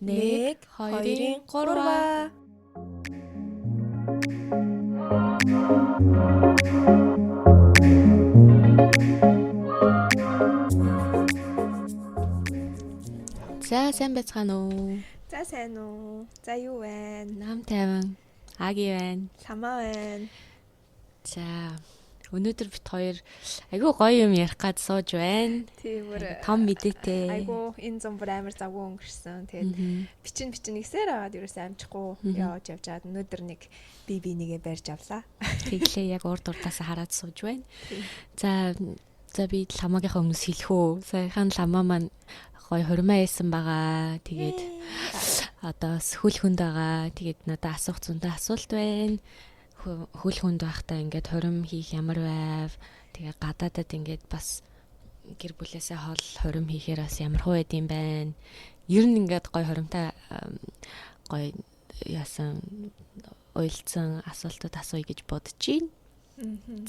1 2 3. За, сайн байцгаана уу? За, сайн уу? За, юу вэ? Нам тайван. Аги байна. Ламаа байна. За, өнөөдөр бит хоёр айгүй гоё юм ярих гад сууж байна. Тийм, бүр том мэдээтэй. Айгүй энэ зам бүр амар завгүй өнгөрсөн. Тэгээд бичин бичин нэгсээр агаад ерөөсөө амжихгүй явж явжаад өнөөдөр нэг би нэгэ барьж авлаа. Тэглээ, яг урд урдаас хараад сууж байна. За за, би ламаагийнхаа өмнөөс хэлэх үү? Саяхан ламаа маань гоё хурмаа яасан байгаа. Тэгээд одоо сөхөл хүнд байгаа. Тэгээд надад асуух зөндөө асуулт байна. Хөл хүнд байхдаа ингээд хурим хийх ямар байв? Тэгээ гадаадад ингээд бас гэр бүлээсээ хол хурим хийхээр бас ямар хуу байд юм байна? Ер нь ингээд гоё хуримтай гоё яасан уйлцсан асуултууд асууя гэж бодож байна.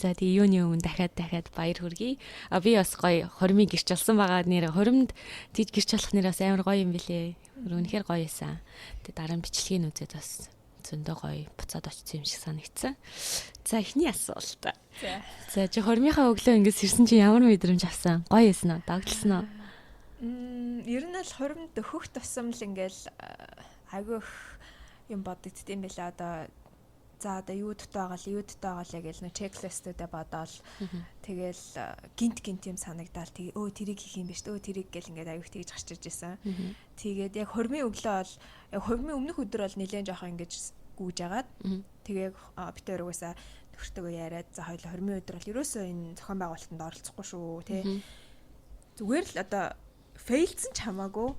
За, тэгээ юуны өмнө дахиад дахиад баяр хүргэе. А би бас гоё хормыг гэрч олсон байгаа нэр, хоримд тийж гэрч болох нэр бас амар гоё юм билээ. Үнэхээр гоё байсан. Тэгээ дараа нь бичлэгийг үзээд бас зөндөө гоё буцаад очсон юм шиг санагдсан. За, эхний асуулт. За. За, чи хормынхаа өглөө ингэж сэрсэн чи ямар мэдрэмж авсан? Гоё байсан уу? Догтлсон уу? Ер нь л хоримд өөхөх тусам л ингээл айгүй их юм бодогдд юм байлаа. Одоо за, одоо юу дутуу байгаа л, юу дутуу байгаа лээ гэл нөө чеклистүүдээ бодоол, тэгэл гинт гинт юм санагдаал, тэгээ өө, тэрийг хийх юм биш, өө, тэрийг гэл ингээд аюух тэгж гарч ирж исэн. Тэгээд яг хормын өглөө бол, яг хормын өмнөх өдөр бол нэлээд жоохон ингэж гүйж агаад, тэгээ бит хоёр угаасаа нөхөртөөгөө яриад, за, хоёул хормын өдөр бол ерөөсөө энэ зохион байгуулалтанд оролцохгүй шүү те. Зүгээр л одоо fail-дсэн ч хамаагүй,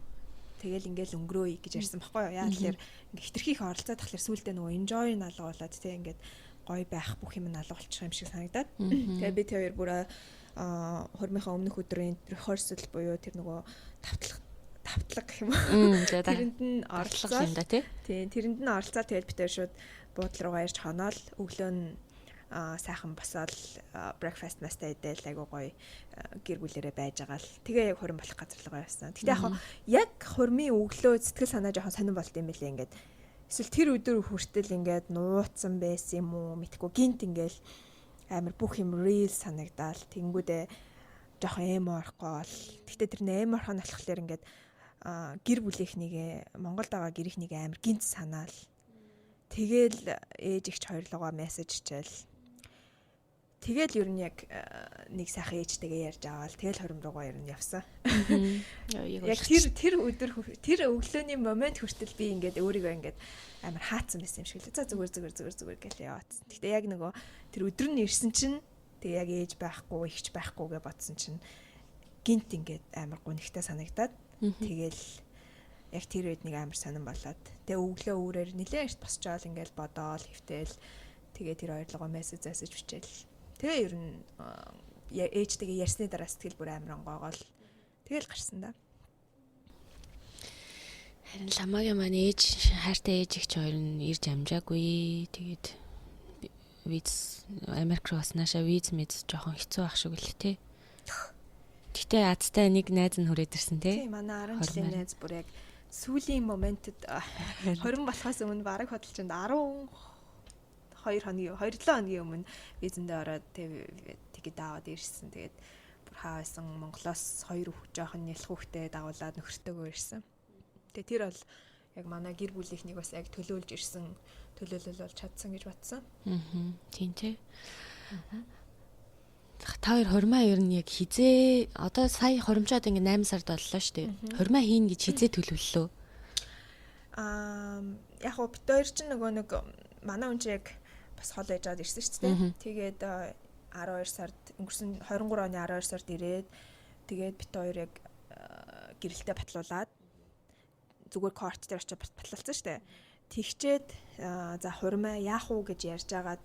тэгэл ингээл өнгөрөөе гэж ярьсан баггүй юу. Яа тэгэхээр ингээ хитрхи их оролцоод тахлаар сүулдэ нөгөө enjoy нь алгуулад те, ингээд гоё байх бүх юм нь алгуулчих юм шиг санагдаад. Тэгээ би тэр хоёр бүр хормынхаа өмнөх өдрийн rehearsal буюу тэр нөгөө тавтлах тавтлага гэх юм уу. Тэрэнд нь оролцоод юм да тий. Тийм, тэрэнд нь оролцоод, тэгэл бид хоёр шууд буудлын руугаа ирж хоноол, өглөө нь сайхан босоод breakfast мастай идэл, айгуу гоё гэр бүлэрээ байж байгаа л, тэгээ яг хурим болох газар руугаа явсан. Гэтэ яг яг хурмын өглөө сэтгэл санаа жоохон сонирн болт юм билээ ингээд. Эсвэл тэр өдөр хүртэл ингээд нууцсан байсан юм уу, мэдгүй, гинт ингээл амар бүх юм real санагдаал, тэнгүүдээ жоохон эмо орохгүй бол. Гэтэ тэр эмо орох нь болохоор ингээд гэр бүлийнхнийгээ, Монголд байгаа гэрийнхнийгээ амар гинт санаал. Тэгэл ээж ихч хоёрлогоо мессеж чиэл. Тэгэл ер нь яг нэг сайхан ээжтэйгээ ярьж аваад, тэгэл хором руугаа ер нь явсан. Яг тэр тэр өдөр, тэр өглөөний момент хүртэл би ингээд өөрийгөө ингээд амар хаацсан байсан юм шиг л. За, зүгээр зүгээр зүгээр зүгээр гэл яваадсан. Гэтэ яг нөгөө тэр өдөр нь ирсэн чинь, тэг яг ээж байхгүй, ихч байхгүй гэж бодсон чинь гинт ингээд амар гунигтай санагдаад, тэгэл яг тэр үед нэг амар сонирн болоод, тэгээ өглөө үүрээр нилээн эрт босчоол, ингээл бодоол хэвтэл, тэгээ тэр хоёрлогоо мессеж засаж бичээл. Тэгээ ер нь ээжтэйгээ ярьсны дараа сэтгэл бүр амар онгоогоол тэгэл гарсан да. Харин ламагийн маань ээж, хайртай ээж их ч хоёр нь ирж амжаагүй. Тэгээд виз, Америк руу баснааша виз мэз жоохон хэцүү ах шиг л те. Гэтэ азтай нэг найз нь хүрээд ирсэн те. Тийм, манай 10 жилийн найз бүр яг сүүлийн моментод, хорин болохоос өмнө, бараг хөдөлчөнд 12 хоногийн, 2-7 хоногийн өмнө визэндээ ороод тэгээд аваад ирсэн. Тэгээд бүр хаасан Монголоос хоёр жоохон нялх хүүхдээ дагуулад нөхөртөөгөө ирсэн. Тэгээд тэр бол яг манай гэр бүлийнхнийг бас яг төлөөлж ирсэн, төлөөлөл болж чадсан гэж бодсон. Аа. Тийм тий. Та хоёр хурмаа ер нь яг хизээ, одоо сая хоримчоод ингээ 8 сард боллоо шүү дээ. Хурмаа хийн гэж хизээ төлөвлөлөө? Аа, яг гоо бит хоёр чинь нөгөө нэг манай хүн чинь яг бас хол ээж аваад ирсэн шүү дээ. Тэгээд 12 сард, өнгөрсөн 23 оны 12 сард ирээд, тэгээд бит хоёр яг гэрэлтэй батлуулаад, зүгээр court дээр очиж батлалцсан шүү дээ. Тэгчээд за, хурмаа яах уу гэж ярьж агаад,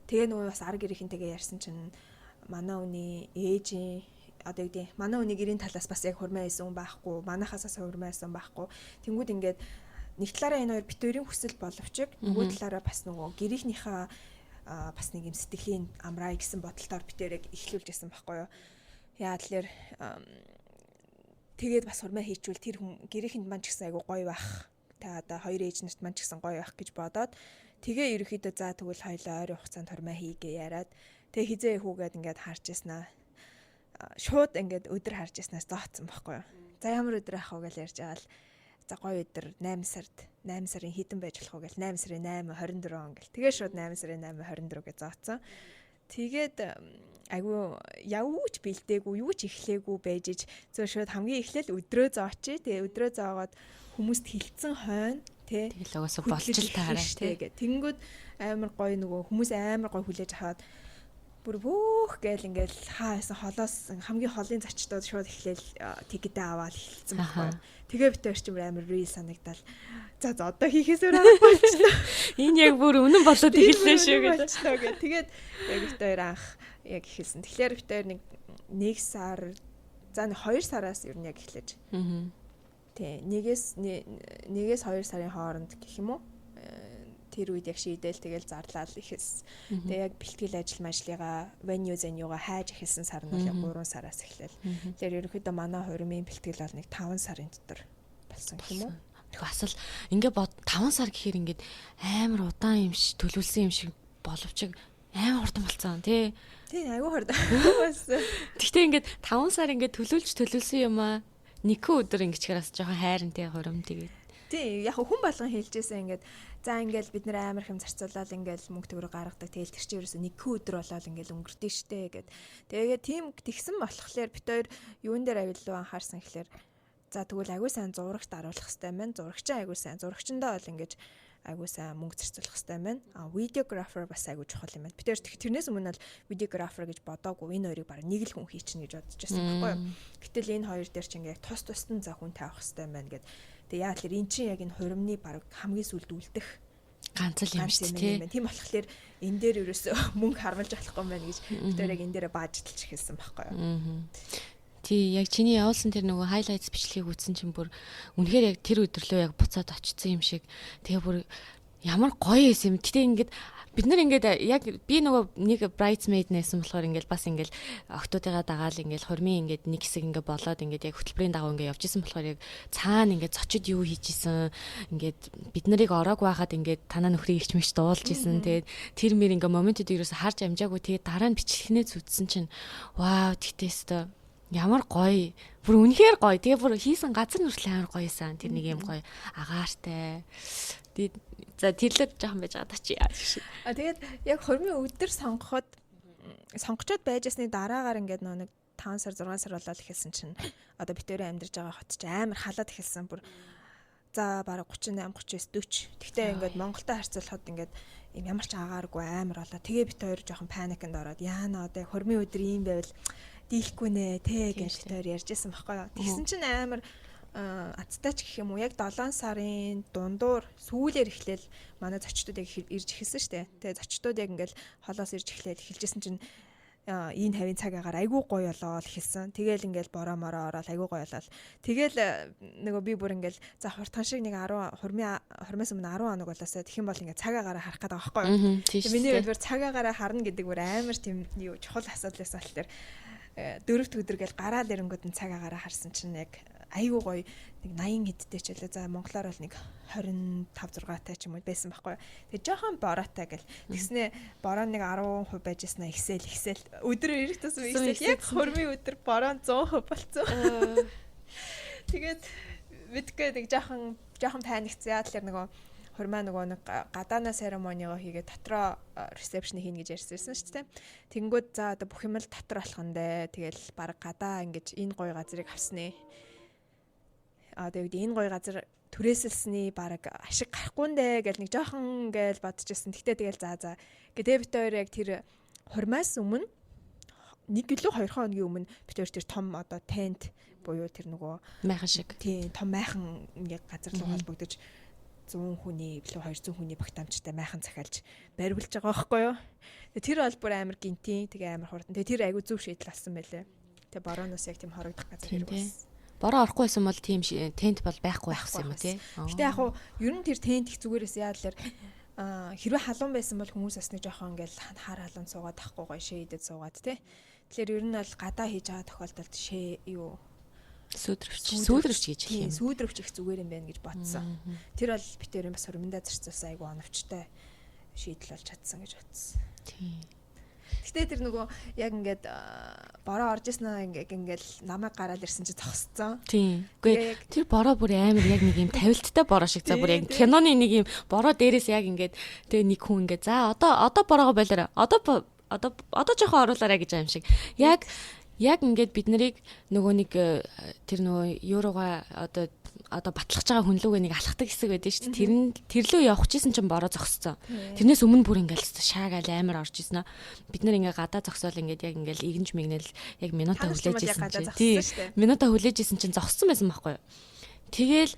тэгээ нөгөө бас ар гэрийнхэнтэйгээ ярьсан чинь манай үний ээжийн, одоо юу гэдэг, манай үний гэрийн талаас бас яг хурмаа хийсэн хүн байхгүй, манайхаас бас хурмаа хийсэн байхгүй. Тэнгүүд ингээд нэг талаараа энэ хоёр бит хоёрын хүсэл боловч нөгөө талаараа бас нөгөө гэрийнхнийхээ бас нэг юм сэтгэлийн амраа гэсэн бодолтоор бит хоёр яг эхлүүлж байсан байхгүй юу. Яа тэгэхээр Тэгээд бас хурмаа хийчвэл тэр хүн гэрээхэнд маань ч гэсэн айгу гоё байх. Та одоо хоёр ээж нарт маань ч гэсэн гоё байх гэж бодоод тэгээ ерөөхдөө за тэгвэл хоёлоо ойрын хугацаанд хурмаа хийгээ яриад тэгээ хизээ хүүгээд ингээд харж яснаа. Шууд ингээд өдөр харж яснаас зооцсон байхгүй юу. За ямар өдөр ах вэ гэж ярьж байгаа л за гоё өдөр 8 сард 8 сарын хэдэн байж болох вэ гэл 8 сарын 8 24 он гэл. Тэгээ шууд 8 сарын 8 24 гэж зооцсон. Тэгээд айгүй явууч бэлдээгүй, юу ч эхлээгүй байж ич зөв шууд хамгийн эхлээл өдрөө зоочээ. Тэгээ өдрөө зоогоод хүмүүст хилцэн хойно тий. Тэгэл угаасаа болж л таараа тий. Тэнгүүд амар гоё нөгөө хүмүүс амар гоё хүлээж аваад бүр бөөх гээл ингээл хаасан холоос хамгийн холын зочдод шууд эхлээл тикетээ аваад эхэлсэн байхгүй. Тэгээ бит хоёр ч юм амар real санагдал. За за одоо хийхээс өөр арга болчихлоо. Энэ яг бүр үнэн болоод эхэллээ шүү гэдэг. Тэгээд яг бит хоёр анх яг эхэлсэн. Тэгэхээр бит хоёр нэг сар за 2 сараас ер нь яг эхлэж. Тий, нэгээс 2 сарын хооронд гэх юм уу? Тэр үед яг шийдэл тэгэл зарлал эхэлсэн. Тэгээ яг бэлтгэл ажил мажлыгаа venue зэнюга хайж эхэлсэн сар нь бол 3 сараас эхлэв. Тэгэхээр ерөнхийдөө манай хурмын бэлтгэл бол нэг 5 сарын дотор болсон гэх юм уу? Бас л ингээ бод 5 сар гэхээр ингээд амар удаан юм шиг төлөвлөсөн юм шиг боловч амар хурдан болцсон тий. Тий, айгүй хурдан болсон. Гэхдээ ингээд 5 сар ингээд төлөвлөж төлөвлөсөн юм аа. Нэгэн өдөр ингэчээр бас жоохон хайрын тий хурим тэгээд. Тий, яг хүн болгон хэлжсэн ингээд за ингээл бид нэр амар хэм зарцуулаад ингээл мөнгө төгрөг гаргадаг. Тэгэл тэр чинь ерөөсөө нэгэн өдөр болоод ингээл өнгөрдөө штэ гэд. Тэгээ тийм тэгсэн болохоор бит хоёр юун дээр авиллуу анхаарсан гэхлээр за тэгвэл айгүй сайн зурагт аруулах хэвтэй байна. Зурагчин айгүй сайн. Зурагчиндаа бол ингэж айгүй сайн мөнгө зарцуулах хэвтэй байна. А видеографер бас айгүй чухал юм байна. Бид хоёр тэрнээс өмнө бол видеографер гэж бодоагүй. Энэ хоёрыг баг нэг л хүн хийчихнэ гэж бодож байсан байхгүй юу. Гэтэл энэ хоёр дээр чинь ингээ тус тусдан за хүн тавих хэвтэй байна гэд. Тэгээ яа тэгэхээр эн чинь яг энэ хуримны баг хамгийн сүүлд үлдэх ганц л юм шүү дээ. Тийм болохоор энэ дээр ерөөсөө мөнгө хармалж болохгүй юм байна гэж бид хоёр яг энэ дээрээ баажталж эхэлсэн байхгүй юу. Тий, яг чиний явуулсан тэр нөгөө highlights бичлэгийг үзсэн чинь бүр үнэхээр яг тэр өдөрлөө яг буцаад очсон юм шиг. Тэгээ бүр ямар гоё юм. Гэтэ ингээд бид нар ингээд яг би нөгөө нэг bridesmaid нэсэн болохоор ингээд бас ингээд охтуудыгаа дагаал ингээд хурмын ингээд нэг хэсэг ингээд болоод ингээд яг хөтөлбөрийн дагуу ингээд явж исэн болохоор яг цаана ингээд зочид юу хийж исэн ингээд бид нарыг ороог байхад ингээд танаа нөхрийг ихч мэгч дуулж исэн. Тэгээд тэр мэр ингээд моментод ерөөсө харж амжаагүй. Тэгээд дараа нь бичлэгнээ зүтсэн чинь вау тэгтээ өстө ямар гоё. Бүр үнэхээр гоё. Тэгээ бүр хийсэн газар нүртэл амар гоёсан. Тэр нэг юм гоё агаартай. Тэгээд за тэрлээд жоохон байж байгаа та чи яа гэж. А тэгээд яг хормын өдөр сонгоход сонгочоод байжсны дараагаар ингээд нөө нэг 5 сар 6 сар болоод эхэлсэн чинь одоо бид хоёрын амьдарч байгаа хот чинь амар халаад эхэлсэн. Бүр за бараг 38 39 40. Тэгтээ ингээд Монголтой харьцуулахад ингээд юм ямар ч агааргүй амар болоо. Тэгээ бид хоёр жоохон паникнд ороод яана одоо хормын өдөр ийм байвал дийлэхгүй нэ тэ гэж бид хоёр ярьжсэн байхгүй юу. Тэгсэн чинь амар азтай ч гэх юм уу яг 7 сарын дундуур сүүлээр эхлээл манай зочдууд яг ирж эхэлсэн шүү дээ. Тэгээ зочдууд яг ингээл холоос ирж эхлээл эхэлжсэн чинь энэ хавийн цаг агаар айгүй гоё болоод эхэлсэн. Тэгээл ингээл бороо мороо ороод айгүй гоё болоод. Тэгээл нөгөө би бүр ингээл за хурдхан шиг нэг 10 хурмаас өмнө 10 хоног болоосаа тэгэх юм бол ингээд цаг агаараа харах гэдэг байгаа байхгүй юу. Миний хувьд бүр цаг агаараа харна гэдэг бүр амар тийм юу чухал асуудал байсан болохоор дөрөвт өдөр гэл гараал ирэнгүүд нь цаг агаараа харсан чинь яг айгүй гоё нэг 80 хэдтэй ч үлээ. За монголоор бол нэг 25 6 тай ч юм уу байсан байхгүй. Тэгээ жоохон бороотой гэл. Тэгснээ бороо нэг 10% байж яснаа ихсэл ихсэл өдөр ирэх тусам ихсэл яг хормын өдөр бороо 100% болцсон. Тэгээд мэдгүй нэг жоохон жоохон паникцсан. Яа тэгэхээр нөгөө хурмаа нөгөө нэг гадаана церемониго хийгээд дотроо ресепшн хийнэ гэж ярьсан шүү дээ. Тэнгүүд за одоо бүх юм л дотор болох нь дээ. Тэгэл баг гадаа ингэж энэ гоё газрыг авснэ. А тэгээд энэ гоё газар түрээсэлсний баг ашиг гарахгүй нь дээ гэл нэг жоохон гээл бодчихсон. Тэгтээ тэгэл за за. Гэтэ бит хоёр яг тэр хурмаас өмнө нэг илүү 2 хоногийн өмнө бит хоёр тэр том одоо тент буюу тэр нөгөө майхан шиг. Тийм том майхан яг газар руу холбогдож 100 хүний илүү 200 хүний багтаамжтай майхан захиалж бариулж байгаа байхгүй юу. Тэр бол бүр амар гинтийн тэгээ амар хурдан. Тэгээ тэр айгүй зөв шийдэл болсон байлээ. Тэгээ борооноос яг тийм хорогдох газар хэрэг болсон. Бороо орохгүй байсан бол тийм тент бол байхгүй байхсан юм уу тий. Гэтэ яг хуу ер нь тэр тент их зүгээрээс яа л хэрвээ халуун байсан бол хүмүүс бас нэг жоохон ингээл хар халуун суугаад тахгүй гоё шээдэд суугаад тий. Тэгэхээр ер нь бол гадаа хийж байгаа тохиолдолд шээ юу Сүүдрвч. Сүүдрвч гэж хэлэх юм. Сүүдрвч их зүгээр юм байна гэж бодсон. Тэр бол бид хоёрын бас хурмандаа зарцуулсан айгу оновчтой шийдэл болж чадсан гэж бодсон. Тийм. Гэтэ тэр нөгөө яг ингээд бороо орж ирсэн аа, ингээд ингээл намайг гараал ирсэн чи зогсцсон. Тийм. Үгүй, тэр бороо бүр амар яг нэг юм тавилттай бороо шиг, за, бүр яг киноны нэг юм бороо дээрээс яг ингээд тэгээ нэг хүн ингээд за, одоо бороогоо болоорой. Одоо жоохон оруулаарай гэж юм шиг. Яг ингээд бид нарыг нөгөө нэг тэр нөгөө юурууга одоо батлах байгаа хүн лүүгээ нэг алхдаг хэсэг байдаг шүү дээ. Тэр нь тэр лөө явах чийсэн чинь бороо зогсцсон. Тэрнээс өмнө бүр ингээл шаагаал амар орж исэн. Бид нар ингээ гадаа зогсоол, ингээд яг ингээл игэнж мигнэл яг минута хүлээж исэн чинь. Тий. Минута хүлээж исэн чинь зогссон байсан байхгүй юу. Тэгэл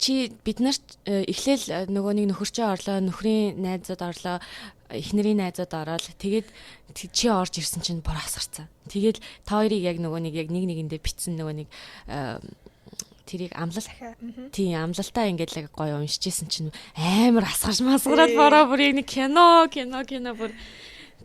чи бид нарт эхлээл нөгөө нэг нөхөрчөө орлоо, нөхрийн найзууд орлоо, эхнэрийн найзууд ороод, тэгээд чи орж ирсэн чинь бороо асгарцсан. Тэгээд та хоёрыг яг нөгөө нэг яг нэг нэгэндээ битсэн нөгөө нэг тэрийг амлал, тийм, амлалтаа ингээд л гоё уншижсэн чинь амар асгарч масгараад бороо бүр яг нэг кино бүр.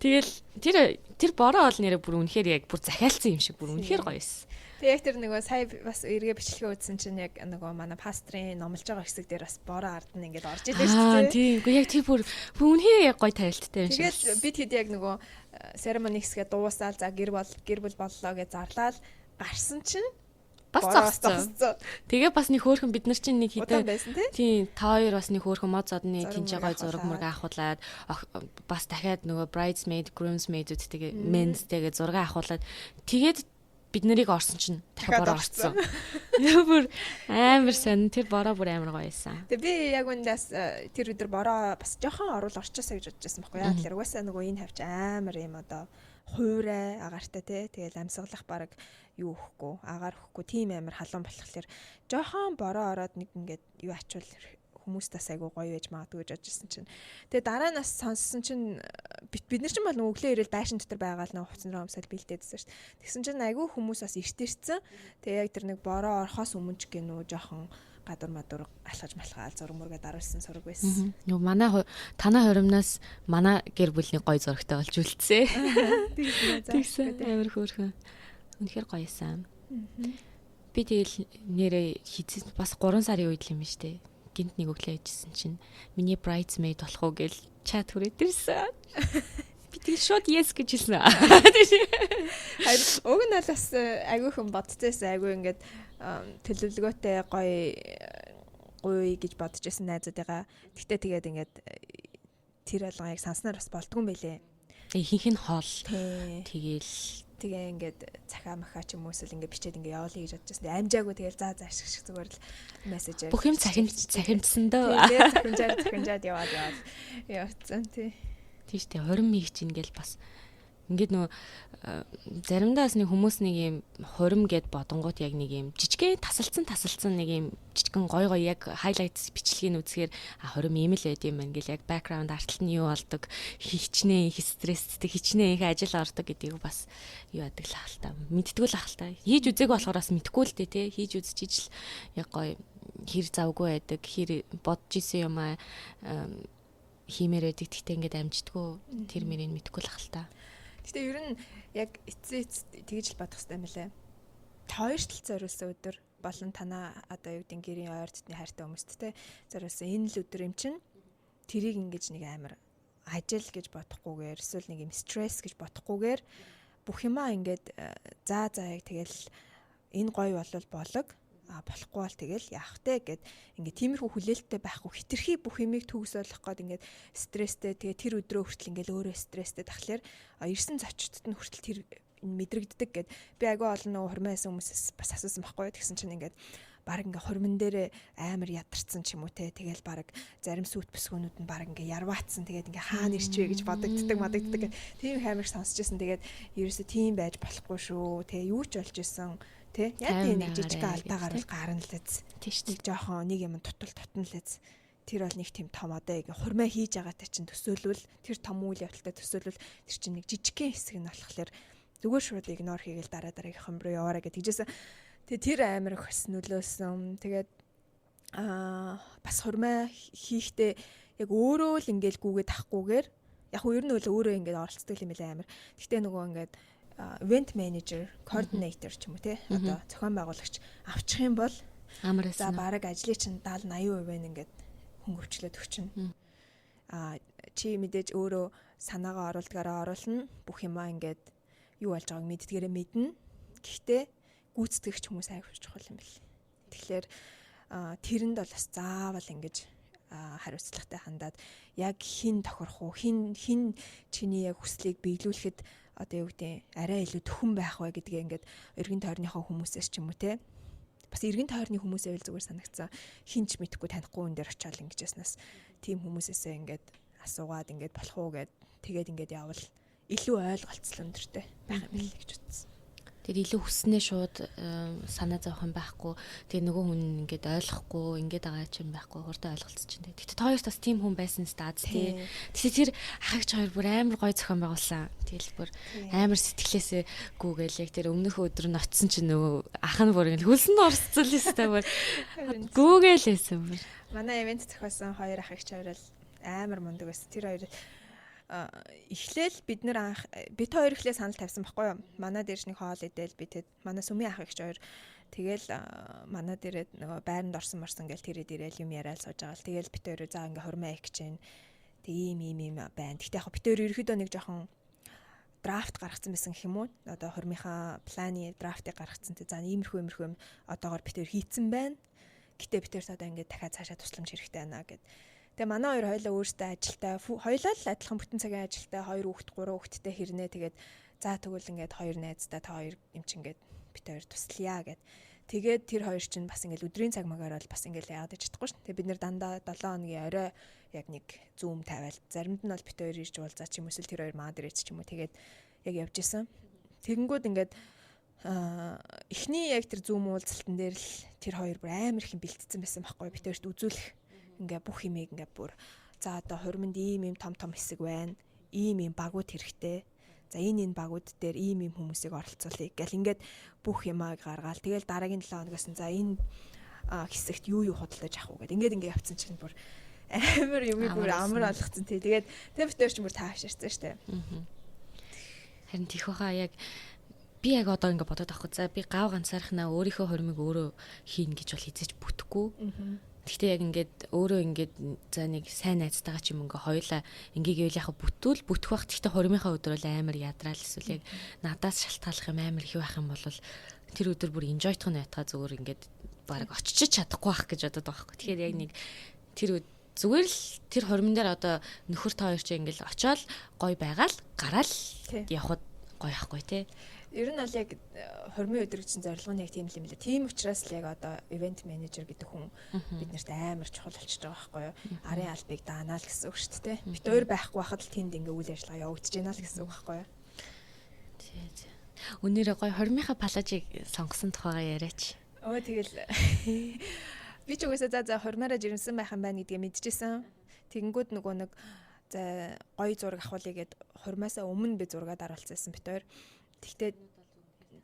Тэгэл тэр бороо бол нэрээ бүр үнэхээр яг бүр захиалцсан юм шиг, бүр үнэхээр гоё байсан. Тэг яг тэр нөгөө сая бас эргээ бичлэгээ үзсэн чинь яг нөгөө манай пастрын номлож байгаа хэсэг дээр бас бороо ард нь ингээд орж илээ шүү дээ. Тийм. Үгүй, яг тэр бүр үнэхээр яг гоё тавилттай юм шиг. Тэгэл бид хэд яг нөгөө ceremony хэсгээ дуусаал, за, гэр бүл боллоо гэж зарлал гарсан чинь бас зогссон. Тэгээ бас нэг хөөхөн бид нар чинь нэг хідэн тийм, та хоёр бас нэг хөөхөн мод зодны тэнцээ гой зураг мураг авахуулаад, бас дахиад нөгөө bridesmaid, groomsmaid-үүдтэйгээ, men's-тэйгээ зураг авахуулаад, тэгээд бид нарыг орсон чинь дахиад бороо орсон. Бүр амар сонь, тэр бороо бүр амар гоё байсан. Тэгээ би яг үндээс тэр өдөр бороо бас жоохон оруул орчоосаа гэж бодож байсан байхгүй яа. Тэгэхээр угаасаа нөгөө энэ хавч амар юм одоо хуурай агаартай те. Тэгэл амьсгалах баг юу өгөхгүй, агаар өгөхгүй, тийм амар халуун болохоор жоохон бороо ороод нэг ингээд юу ачвал хүмүүс тас айгу гоё байж магадгүй гэж бодож ирсэн чинь. Тэгээ дараа нь бас сонссон чинь бид нар чинь бол нөгөө өглөө ирэл байшин дотор байгаа л нөгөө хувцсан руу өмсөөл бэлдээдсэн шүү дээ. Тэгсэн чинь айгу хүмүүс бас эрт ирсэн. Тэгээ яг тэр нэг бороо орохоос өмнө ч гэнүү жоохон гадуур мадуур алхаж малхаал зураг мургаа даруулсан сураг байсан. Нөгөө манай танаа хоримноос манай гэр бүлний гоё зурагтай болж үлдсэн. Тэгсэн. Амар хөөрхөн. Үнэхээр гоё юмсан. Би тэгэл нэрээ хийсэн, бас 3 сарын үед л юм шүү дээ. Гинт нэг өглөө ижсэн чинь миний bridesmaid болох уу гэл чат хүрээд ирсэн. Би тэгэл шууд yes гэж хэлсэн. Харин уг нь бол бас айгүй хүн бодцээсэн, айгүй ингээд төлөвлөгөөтэй гоё гоё гэж бодож байсан найзуудыгаа. Тэгтээ тэгээд ингээд тэр болгон яг санснаар бас болдгүй юм байлээ. Ихэнх нь хоол. Тэгэл тэгээ ингээд цахиа махаа ч юм уу эсвэл ингээд бичээд ингээд явуулъя гэж бодож байсан. Амжаагүй, тэгэл за за ашиг шиг зүгээр л мессежээр бүх юм цахимдсан дөө. Тэгээ цахимжаад яваад явцсан тий. Тийш дээ, 20 миг чинь ингээл бас ингээд нөгөө заримдаа бас нэг хүмүүс нэг юм хурим гэд бодонгууд яг нэг юм жижигхэн тасалдсан нэг юм жижигхэн гой гой яг highlights бичлэгийг үзэхээр хурим ийм л байд юм байна гэл, яг background арталт нь юу болдог, хичнээн их стресстэй, хичнээн их ажил ордог гэдгийг бас юу яадаг л ахalta, мэдтгүү л ахalta. Хийж үзег болохоор бас мэдхгүй л дээ, тий. Хийж үзчихиж л яг гоё хэр завгүй байдаг, хэр бодож исэн юм аа хиймээр байдаг, гэхдээ ингээд амжтгүй, тэр мөрийг мэдхгүй л ахalta. Гэтэ ер нь яг эцсийн эцэст тэгж л бодох хэрэгтэй юм лээ. Хоёр тал зориулсан өдөр болон танаа одоо юу гэдэг гэрийн ойр дотны хайртай хүмүүст те зориулсан энэ л өдөр юм чинь тэрийг ингэж нэг амар ажил гэж бодохгүйгээр эсвэл нэг юм стресс гэж бодохгүйгээр бүх юмаа ингээд за за, яг тэгэл энэ гоё болвол болог, а болохгүй бол тэгэл яах вэ гэд ингээд тиймэрхүү хүлээлттэй байхгүй, хитрхи бүх юмыг төгс болгох гээд ингээд стресстэй, тэгээ тэр өдрөө хүртэл ингээд өөрөө стресстэй тахлаар ирсэн зочдод нь хүртэл тэр мэдрэгддэг гэд би айгүй олон нөгөө хурмын хүмүүсээс бас асуусан байхгүй. Тэгсэн чинь ингээд баг ингээ хурман дээрээ амар ядарсан ч юм уу те, тэгэл баг зарим сүйт бүсгүүнүүд нь баг ингээ ярваатсан, тэгээд ингээ хаана ирчвэ гэж бодогддог модогддог гэх тийм амар сонсч байсан. Тэгээд ерөөсө тийм байж болохгүй шүү те, юу ч болж исэн. Тэ? Яг тийм нэг жижиг алдаа гарвал гарна л эз. Тийм шүү дээ. Жохон нэг юм тутал тутна л эз. Тэр бол нэг тийм том одоо яг хурмаа хийж байгаатай чинь төсөөлвөл, тэр том үйл явдалтай төсөөлвөл тэр чинь нэг жижигхэн хэсэг нь болохоор зүгээр шууд игнор хийгээл дараа дараагийнхан руу яваарай гэж тэгжсэн. Тэгээ тэр амар их бас нөлөөсөн. Тэгээд бас хурмаа хийхдээ яг өөрөө л ингээл гүгээд тахгүйгээр яг ер нь өөрөө ингээд оролцдог юм билээ амар. Гэхдээ нөгөө ингээд Event manager, coordinator ч юм уу те, одоо зохион байгуулагч авчих юм бол за бараг ажлын чинь 70 80% нь ингээд хөнгөвчлөөд өгчнө. Чи мэдээж өөрөө санаагаа оруулдгаараа оруулна. Бүх юмаа ингээд юу болж байгааг мэддгээрээ мэднэ. Гэхдээ гүйцэтгэгч хүмүүс аягүй чухал юм бэл. Тэгэхээр тэрэнд бол бас заавал ингэж хариуцлагатай хандаад яг хэн тохирох уу, хэн хэн чиний яг хүслийг биелүүлэхэд одоо юу гэдэг, арай илүү төхөн байх вэ гэдгээ ингээд эргэн тойрныхоо хүмүүсээс ч юм уу те, бас эргэн тойрны хүмүүсээ л зүгээр санагцсан, хэн ч мэдэхгүй танихгүй хүн дээр очиод ингэж яснаас тийм хүмүүсээсээ ингээд асуугаад, ингээд болох уу гэд, тэгээд ингээд явбал илүү ойлголцол өндөртэй байх юм байл гэж бодсон. Тэр илүү хүснээ шууд санаа зовох юм байхгүй. Тэгээ нөгөө хүн ингээд ойлгохгүй ингээд байгаа ч юм байхгүй, хурдан ойлголцож чинь. Гэтэ та хоёрт бас тийм хүн байсан стаз тий. Тэгэхээр тэр ахагч хоёр бүр амар гой зохион байгуулсан. Тэгэл бүр амар сэтгэлээсээ гүгээл яг тэр өмнөх өдөр нь очисон чинь нөгөө ах нь бүр ингээд хөлсөн орцсон л өстой бүр гүгээл байсан бүр. Манай event зохиосон хоёр ахагч хоёр л амар мундаг байсан. Тэр хоёр эхлээл бид нэр анх бид хоёр эхлээ санал тавьсан байхгүй юу? Манай дээр нэг хоол идэл би тэд манай сүмийн ах эгч хоёр тэгэл манай дээрээ нөгөө байранд орсон марсан гэл тэрээ дээрэл юм яриад сууж байгаа л тэгэл бид хоёр за ингээ хурмаа их гэж байна. Тэг ийм ийм ийм байна. Гэхдээ яг бид хоёр ерөөхдөө нэг жоохон draft гаргацсан байсан гэх юм уу? Одоо хурмынхаа plan ы draft ыг гаргацсан. Тэг за иймэрхүү иймэрхүү юм одоогор бид хоёр хийцэн байна. Гэтэ бид хоёр одоо ингээ дахиад цаашаа тусламж хэрэгтэй байна гэд. Тэгээ манай хоёр хоёлаа өөрсдөө ажилтай, хоёлаа л адилхан бүтэн цагийн ажилтай, хоёр хүүхэд, гурван хүүхэдтэй хэрнээ. Тэгээд за тэгвэл ингээд хоёр найздаа та хоёр юм чи ингээд бит хоёр туслая гэд. Тэгээд тэр хоёр чинь бас ингээд өдрийн цаг магаар бол бас ингээд яагаад гэж чадахгүй шин. Тэгээд бид нэр дандаа 7 хоногийн орой яг нэг Zoom тавиал заримд нь бол бит хоёр ирж уулзаа ч юм эсвэл тэр хоёр маа дээр ч юм уу, тэгээд яг явж исэн. Тэгэнгүүт ингээд эхний яг тэр Zoom уулзалтан дээр л тэр хоёр бүр амар их юм бэлтцсэн байсан байхгүй, бит хоёрт үзүүлэх ингээ бүх юмыг ингээ бүр за одоо хурманд ийм ийм том том хэсэг байна. Ийм ийм багууд хэрэгтэй. За энэ энэ багууд дээр ийм ийм хүмүүсийг оролцуулъя гэл ингээд бүх юмаа гаргаал. Тэгэл дараагийн 7 хоногоос нь за энэ хэсэгт юу юу худалдаж авах уу гэд ингээд ингээд явцсан чинь бүр амар юмыг бүр амар болгоцсон тий. Тэгээд тэр битэр чинь бүр тааширсан штэ. Харин тийх баха, яг би яг одоо ингээд бодоод авахгүй. За би гав ганцаархнаа өөрийнхөө хормыг өөрөө хийн гэж бол хизээж бүтэхгүй. Гэхдээ яг ингээд өөрөө ингээд за нэг сайн найзтайгаа ч юм ингээ хоёлаа ингээ гэвэл яг бүтүүл бүтэх бах. Гэхдээ хормынхаа өдөр бол амар ядраал эсвэл яг надаас шалтгааллах юм амар их байх юм бол тэр өдөр бүр enjoy тох нь байтгаа зүгээр ингээд баг очиж чадахгүй байх гэж бодод байгаа байхгүй. Тэгэхээр яг нэг тэр зүгээр л тэр хормон дээр одоо нөхөр та хоёр чи ингээл очиод гой байгаал гараал явхад гоё ахгүй те. Ер нь бол яг хормын өдөр чинь зорилго нь яг тийм л юм лээ. Тийм учраас л яг одоо event manager гэдэг хүн биднэрт амар чухал болчихж байгаа байхгүй юу? Арын албыг даанаа л гэсэн үг шүү дээ. Бид өөр байхгүй байхад л тэнд ингээ үйл ажиллагаа явагдаж байна л гэсэн үг байхгүй юу? Тий, тий. Өнөөрөө гоё хормынхаа палажийг сонгосон тухайгаа яриач. Өө тэгэл би ч угаасаа за за хормоороо жирэмсэн байх юм байна гэдгээ мэдчихсэн. Тэгэнгүүт нөгөө нэг за гоё зураг авахулъя гэд хормоосоо өмнө би зураг даруулсан бит хоёр. Тэгтээ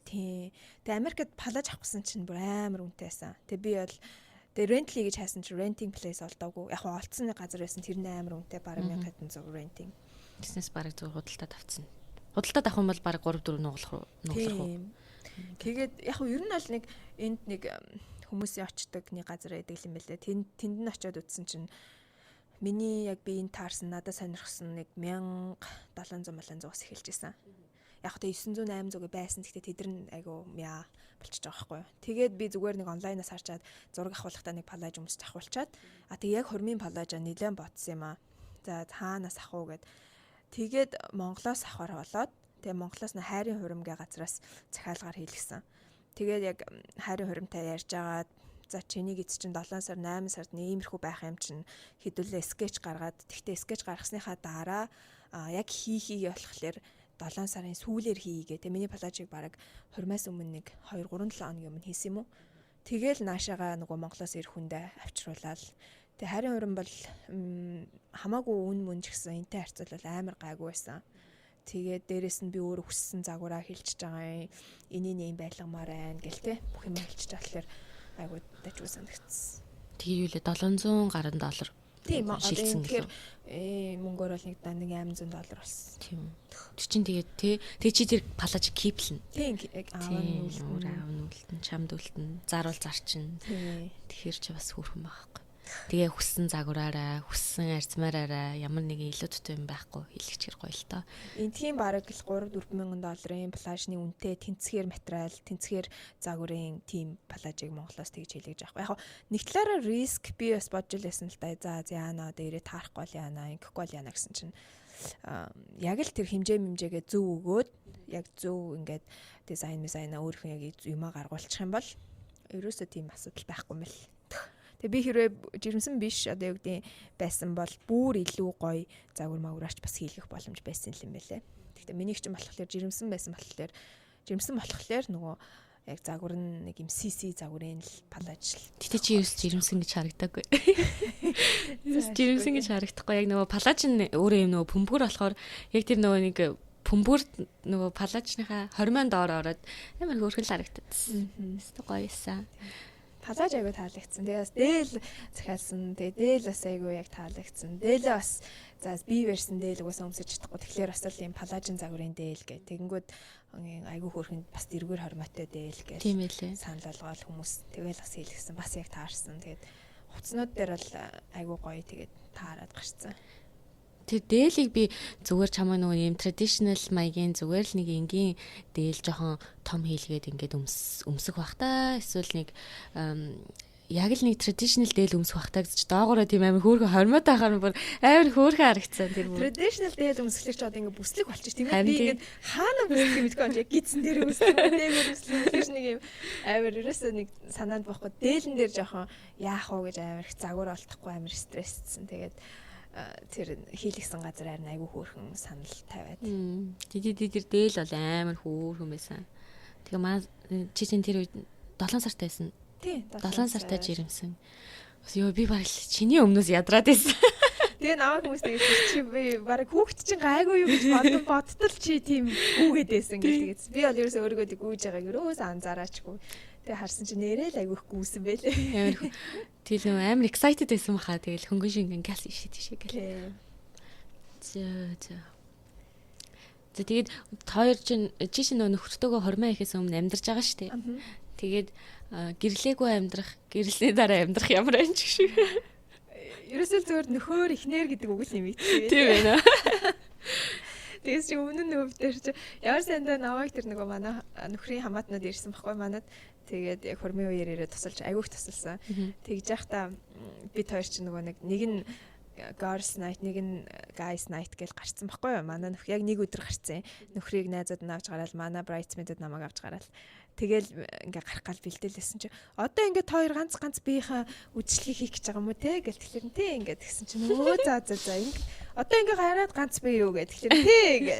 тий. Тэгээ Америкт палаж авах гэсэн чинь бүр амар үнэтэй байсан. Тэгээ би бол тэгээ rent-ly гэж хайсан чинь renting place олдоогүй. Яг хоо олдсон нэг газар байсан, тэр нь амар үнэтэй, бараг 1100 renting. Тэснээс бараг зүгээр худалдаад авцсан. Худалдаад авах юм бол бараг 3 4 нуглах уу? Нуглах уу? Тэгээд яг хоо ер нь бол нэг энд нэг хүмүүсийн очдог нэг газар байдаг юм байлээ. Тэнд тэнд нь очиод үзсэн чинь миний яг би энэ таарсан, надад сонирхсон нэг 1700 700-аас эхэлж исэн. Яг тэ 900 800 байсан. Гэхдээ тэд нар айгу яа болчихж байгаа байхгүй юу. Тэгээд би зүгээр нэг онлайнаас харчаад зураг авахлахдаа нэг палаж өмсч авахулчаад а тэг яг хормын палажа нэлээд ботсон юм аа. За хаанаас авах уу гэд. Тэгээд Монголоос авахар болоод тэгээ Монголоос нь хайрын хуримгийн газраас захиалгаар хийлгэсэн. Тэгээд яг хайрын хуримтай ярьж агаад за чиний эц чинь 7 сар 8 сард иймэрхүү байх юм чинь хэдүүлээ sketch гаргаад, тэгтээ sketch гаргасныхаа дараа яг хий хий болохоор 7 сарын сүүлээр хийгээ. Тэг миний палажийг бараг хурмаас өмнө нэг 2 3 7 хоногийн өмнө хийсэн юм уу? Тэгэл наашаага нөгөө Монголоос ирэх хүндээ авчруулаад. Тэг харин хурим бол хамаагүй үн мөн ч гэсэн энтэй харьцуулбал амар гайгүй байсан. Тэгээд дээрэс нь би өөрөө хүссэн загвараа хилчиж байгаа юм. Энийг юм байлгамаар байна гэл те бүх юм хэлчихэж байгаа болохоор айгуу дажгүй санагдсан. Тэгээ юу лээ 700 гаруй доллар. Тийм, шилжсэн. Тэгэхээр мөнгөөр бол нэг 800 доллар болсон. Тийм. Тэр чинь тэгээд тий, тэг чи тэр палаж keep лэнэ. Тийм, аав нь үлдэн, аав нь үлдэн, чамд үлдэн, заруул зарчин. Тэгэхээр чи бас хөөрхөн байхгүй. Тэгээ хүссэн загвараараа, хүссэн арзмаараараа ямар нэгэн илүү дутуу юм байхгүй хийлгэчихэр гоё л доо. Энтхийн бараг л 3 4 мянган долларын плажны үнэтэй тэнцгээр материал, тэнцгээр загварын тим плажийг Монголоос тэгж хийлгэж авах. Яг нэг талаараа риск би бас бодж л байсан л да. За яана одоо ирээ таарахгүй л яана, ингэхгүй л яана гэсэн чинь яг л тэр хэмжээ мэмжээгээ зөв өгөөд яг зөв ингээд дизайн дизайнаа өөрийнхөө яг юмаа гаргуулчих юм бол ерөөсөө тийм асуудал байхгүй юм л. Тэгээ би хэрвээ жирэмсэн биш одоо юу гэдгийг байсан бол бүр илүү гоё загвар магвараач бас хийлгэх боломж байсан юм байлээ. Гэхдээ миний чинь болохоор жирэмсэн байсан болохоор жирэмсэн болохоор нөгөө яг загвар нь нэг юм CC загварын л палаж л. Гэтэ чи ерөөс жирэмсэн гэж харагдаагүй. Ерөөс жирэмсэн гэж харагдахгүй. Яг нөгөө палаж нь өөрөө юм нөгөө бөмбөр болохоор яг тэр нөгөө нэг бөмбөр нөгөө палажныхаа хормон доор ороод амар хөөрхөн л харагдсан. Өстө гоё юмсан. Палаж айгуу таалагдсан. Тэгээ бас дээл захиалсан. Тэгээ дээл бас айгуу яг таалагдсан. Дээлээ бас за би версэн дээл угаасаа өмсөж чадахгүй. Тэгэхээр бас л юм палажин загварын дээл гэх. Тэгэнгүүт айгуу хөөрхөнд бас дэргүүр хормоотой дээл гэх. Тийм байлээ. Санал болгоол хүмүүс тэгэл бас хийлгэсэн. Бас яг таарсан. Тэгээд хувцснууд дээр бол айгуу гоё тэгээд таарад гарцсан. Тэр дээлийг би зүгээр чамаа нөгөө юм traditional маягийн зүгээр л нэг энгийн дээл жоохон том хийлгээд ингээд өмсөх бах та, эсвэл нэг яг л нэг traditional дээл өмсөх бах та гэж доогоороо тийм амар хөөрхөн хормоотой ахаар бүр амар хөөрхөн харагдсан тэр бүр. Traditional дээл өмсөхлөр ч одоо ингээд бүслэг болчих тийм ээ. Би ингээд хаана бүслэх юм мэдгүй яг гидсэн дээр өмслөх, дээгүүр өмслөх тэр нэг юм амар ерөөсөө нэг санаанд бохгүй дээлэн дээр жоохон яах уу гэж амар их загвар олдохгүй амар стресссэн. Тэгээд тэр хийлгсэн газар харин айгүй хөөрхөн санал тавиад. Тий тэр дээл бол амар хөөрхөн байсан. Тэгээ маа чи чинь тэр үед 7 сартай байсан. Тий, 7 сартай жирэмсэн. Бас ёо би бараг чиний өмнөөс ядраад байсан. Тэгээ намайг хүмүүс тэгсэн чи би бараг хүүхэд чинь гайгүй юу гэж бодтол чи тийм гүүгээд байсан гэж тэгээс. Би бол ерөөсөө өөрийгөө гүүж байгааг ерөөсөө анзаараачгүй. Тэгээ харсан чи нэрээ л айгүйх гүүсэн байлээ. Амар тэгэл нөө амар excited байсан баха. Тэгэл хөнгөн шингэн гал ишээ тийшээ гэл. Зөө зөө. За тэгээд хоёр чинь чи чинь нөө нөхөртөөгөө хормоо ихээс өмнө амьдарч байгаа шүү дээ. Тэгээд гэрлээгүй амьдрах, гэрлэний дараа амьдрах ямар юм ч шиг. Ерөөсөө зүгээр нөхөр ихнэр гэдэг үг л нэмэгдсэн. Тийм байна. Тэгээс чи өмнө нь нөгөө тэр чи ямар сандаа намайг тэр нөгөө манай нөхрийн хамаатнууд ирсэн баггүй манад. Тэгээд яг хормын үеэр ирээд тусалж айгүйх тусалсан. Тэгж яхта бид хоёр чи нөгөө нэг нь girls night, нэг нь guys night гэж гарцсан баггүй юу? Манай нөх яг нэг өдөр гарцсан. Нөхрийг найзууд нь авч гараал, манай bridesmaid-ууд намайг авч гараал. Тэгэл ингээ гарах гал бэлдээлсэн чи одоо ингээ та хоёр ганц ганц биеийнхээ үдшилгийг хийх гэж байгаа юм уу те гэл тэгэхээр тий ингээ тэгсэн чи нөө за за за ингээ одоо ингээ гараад ганц бие юу гэх тэгэхээр тий гэ.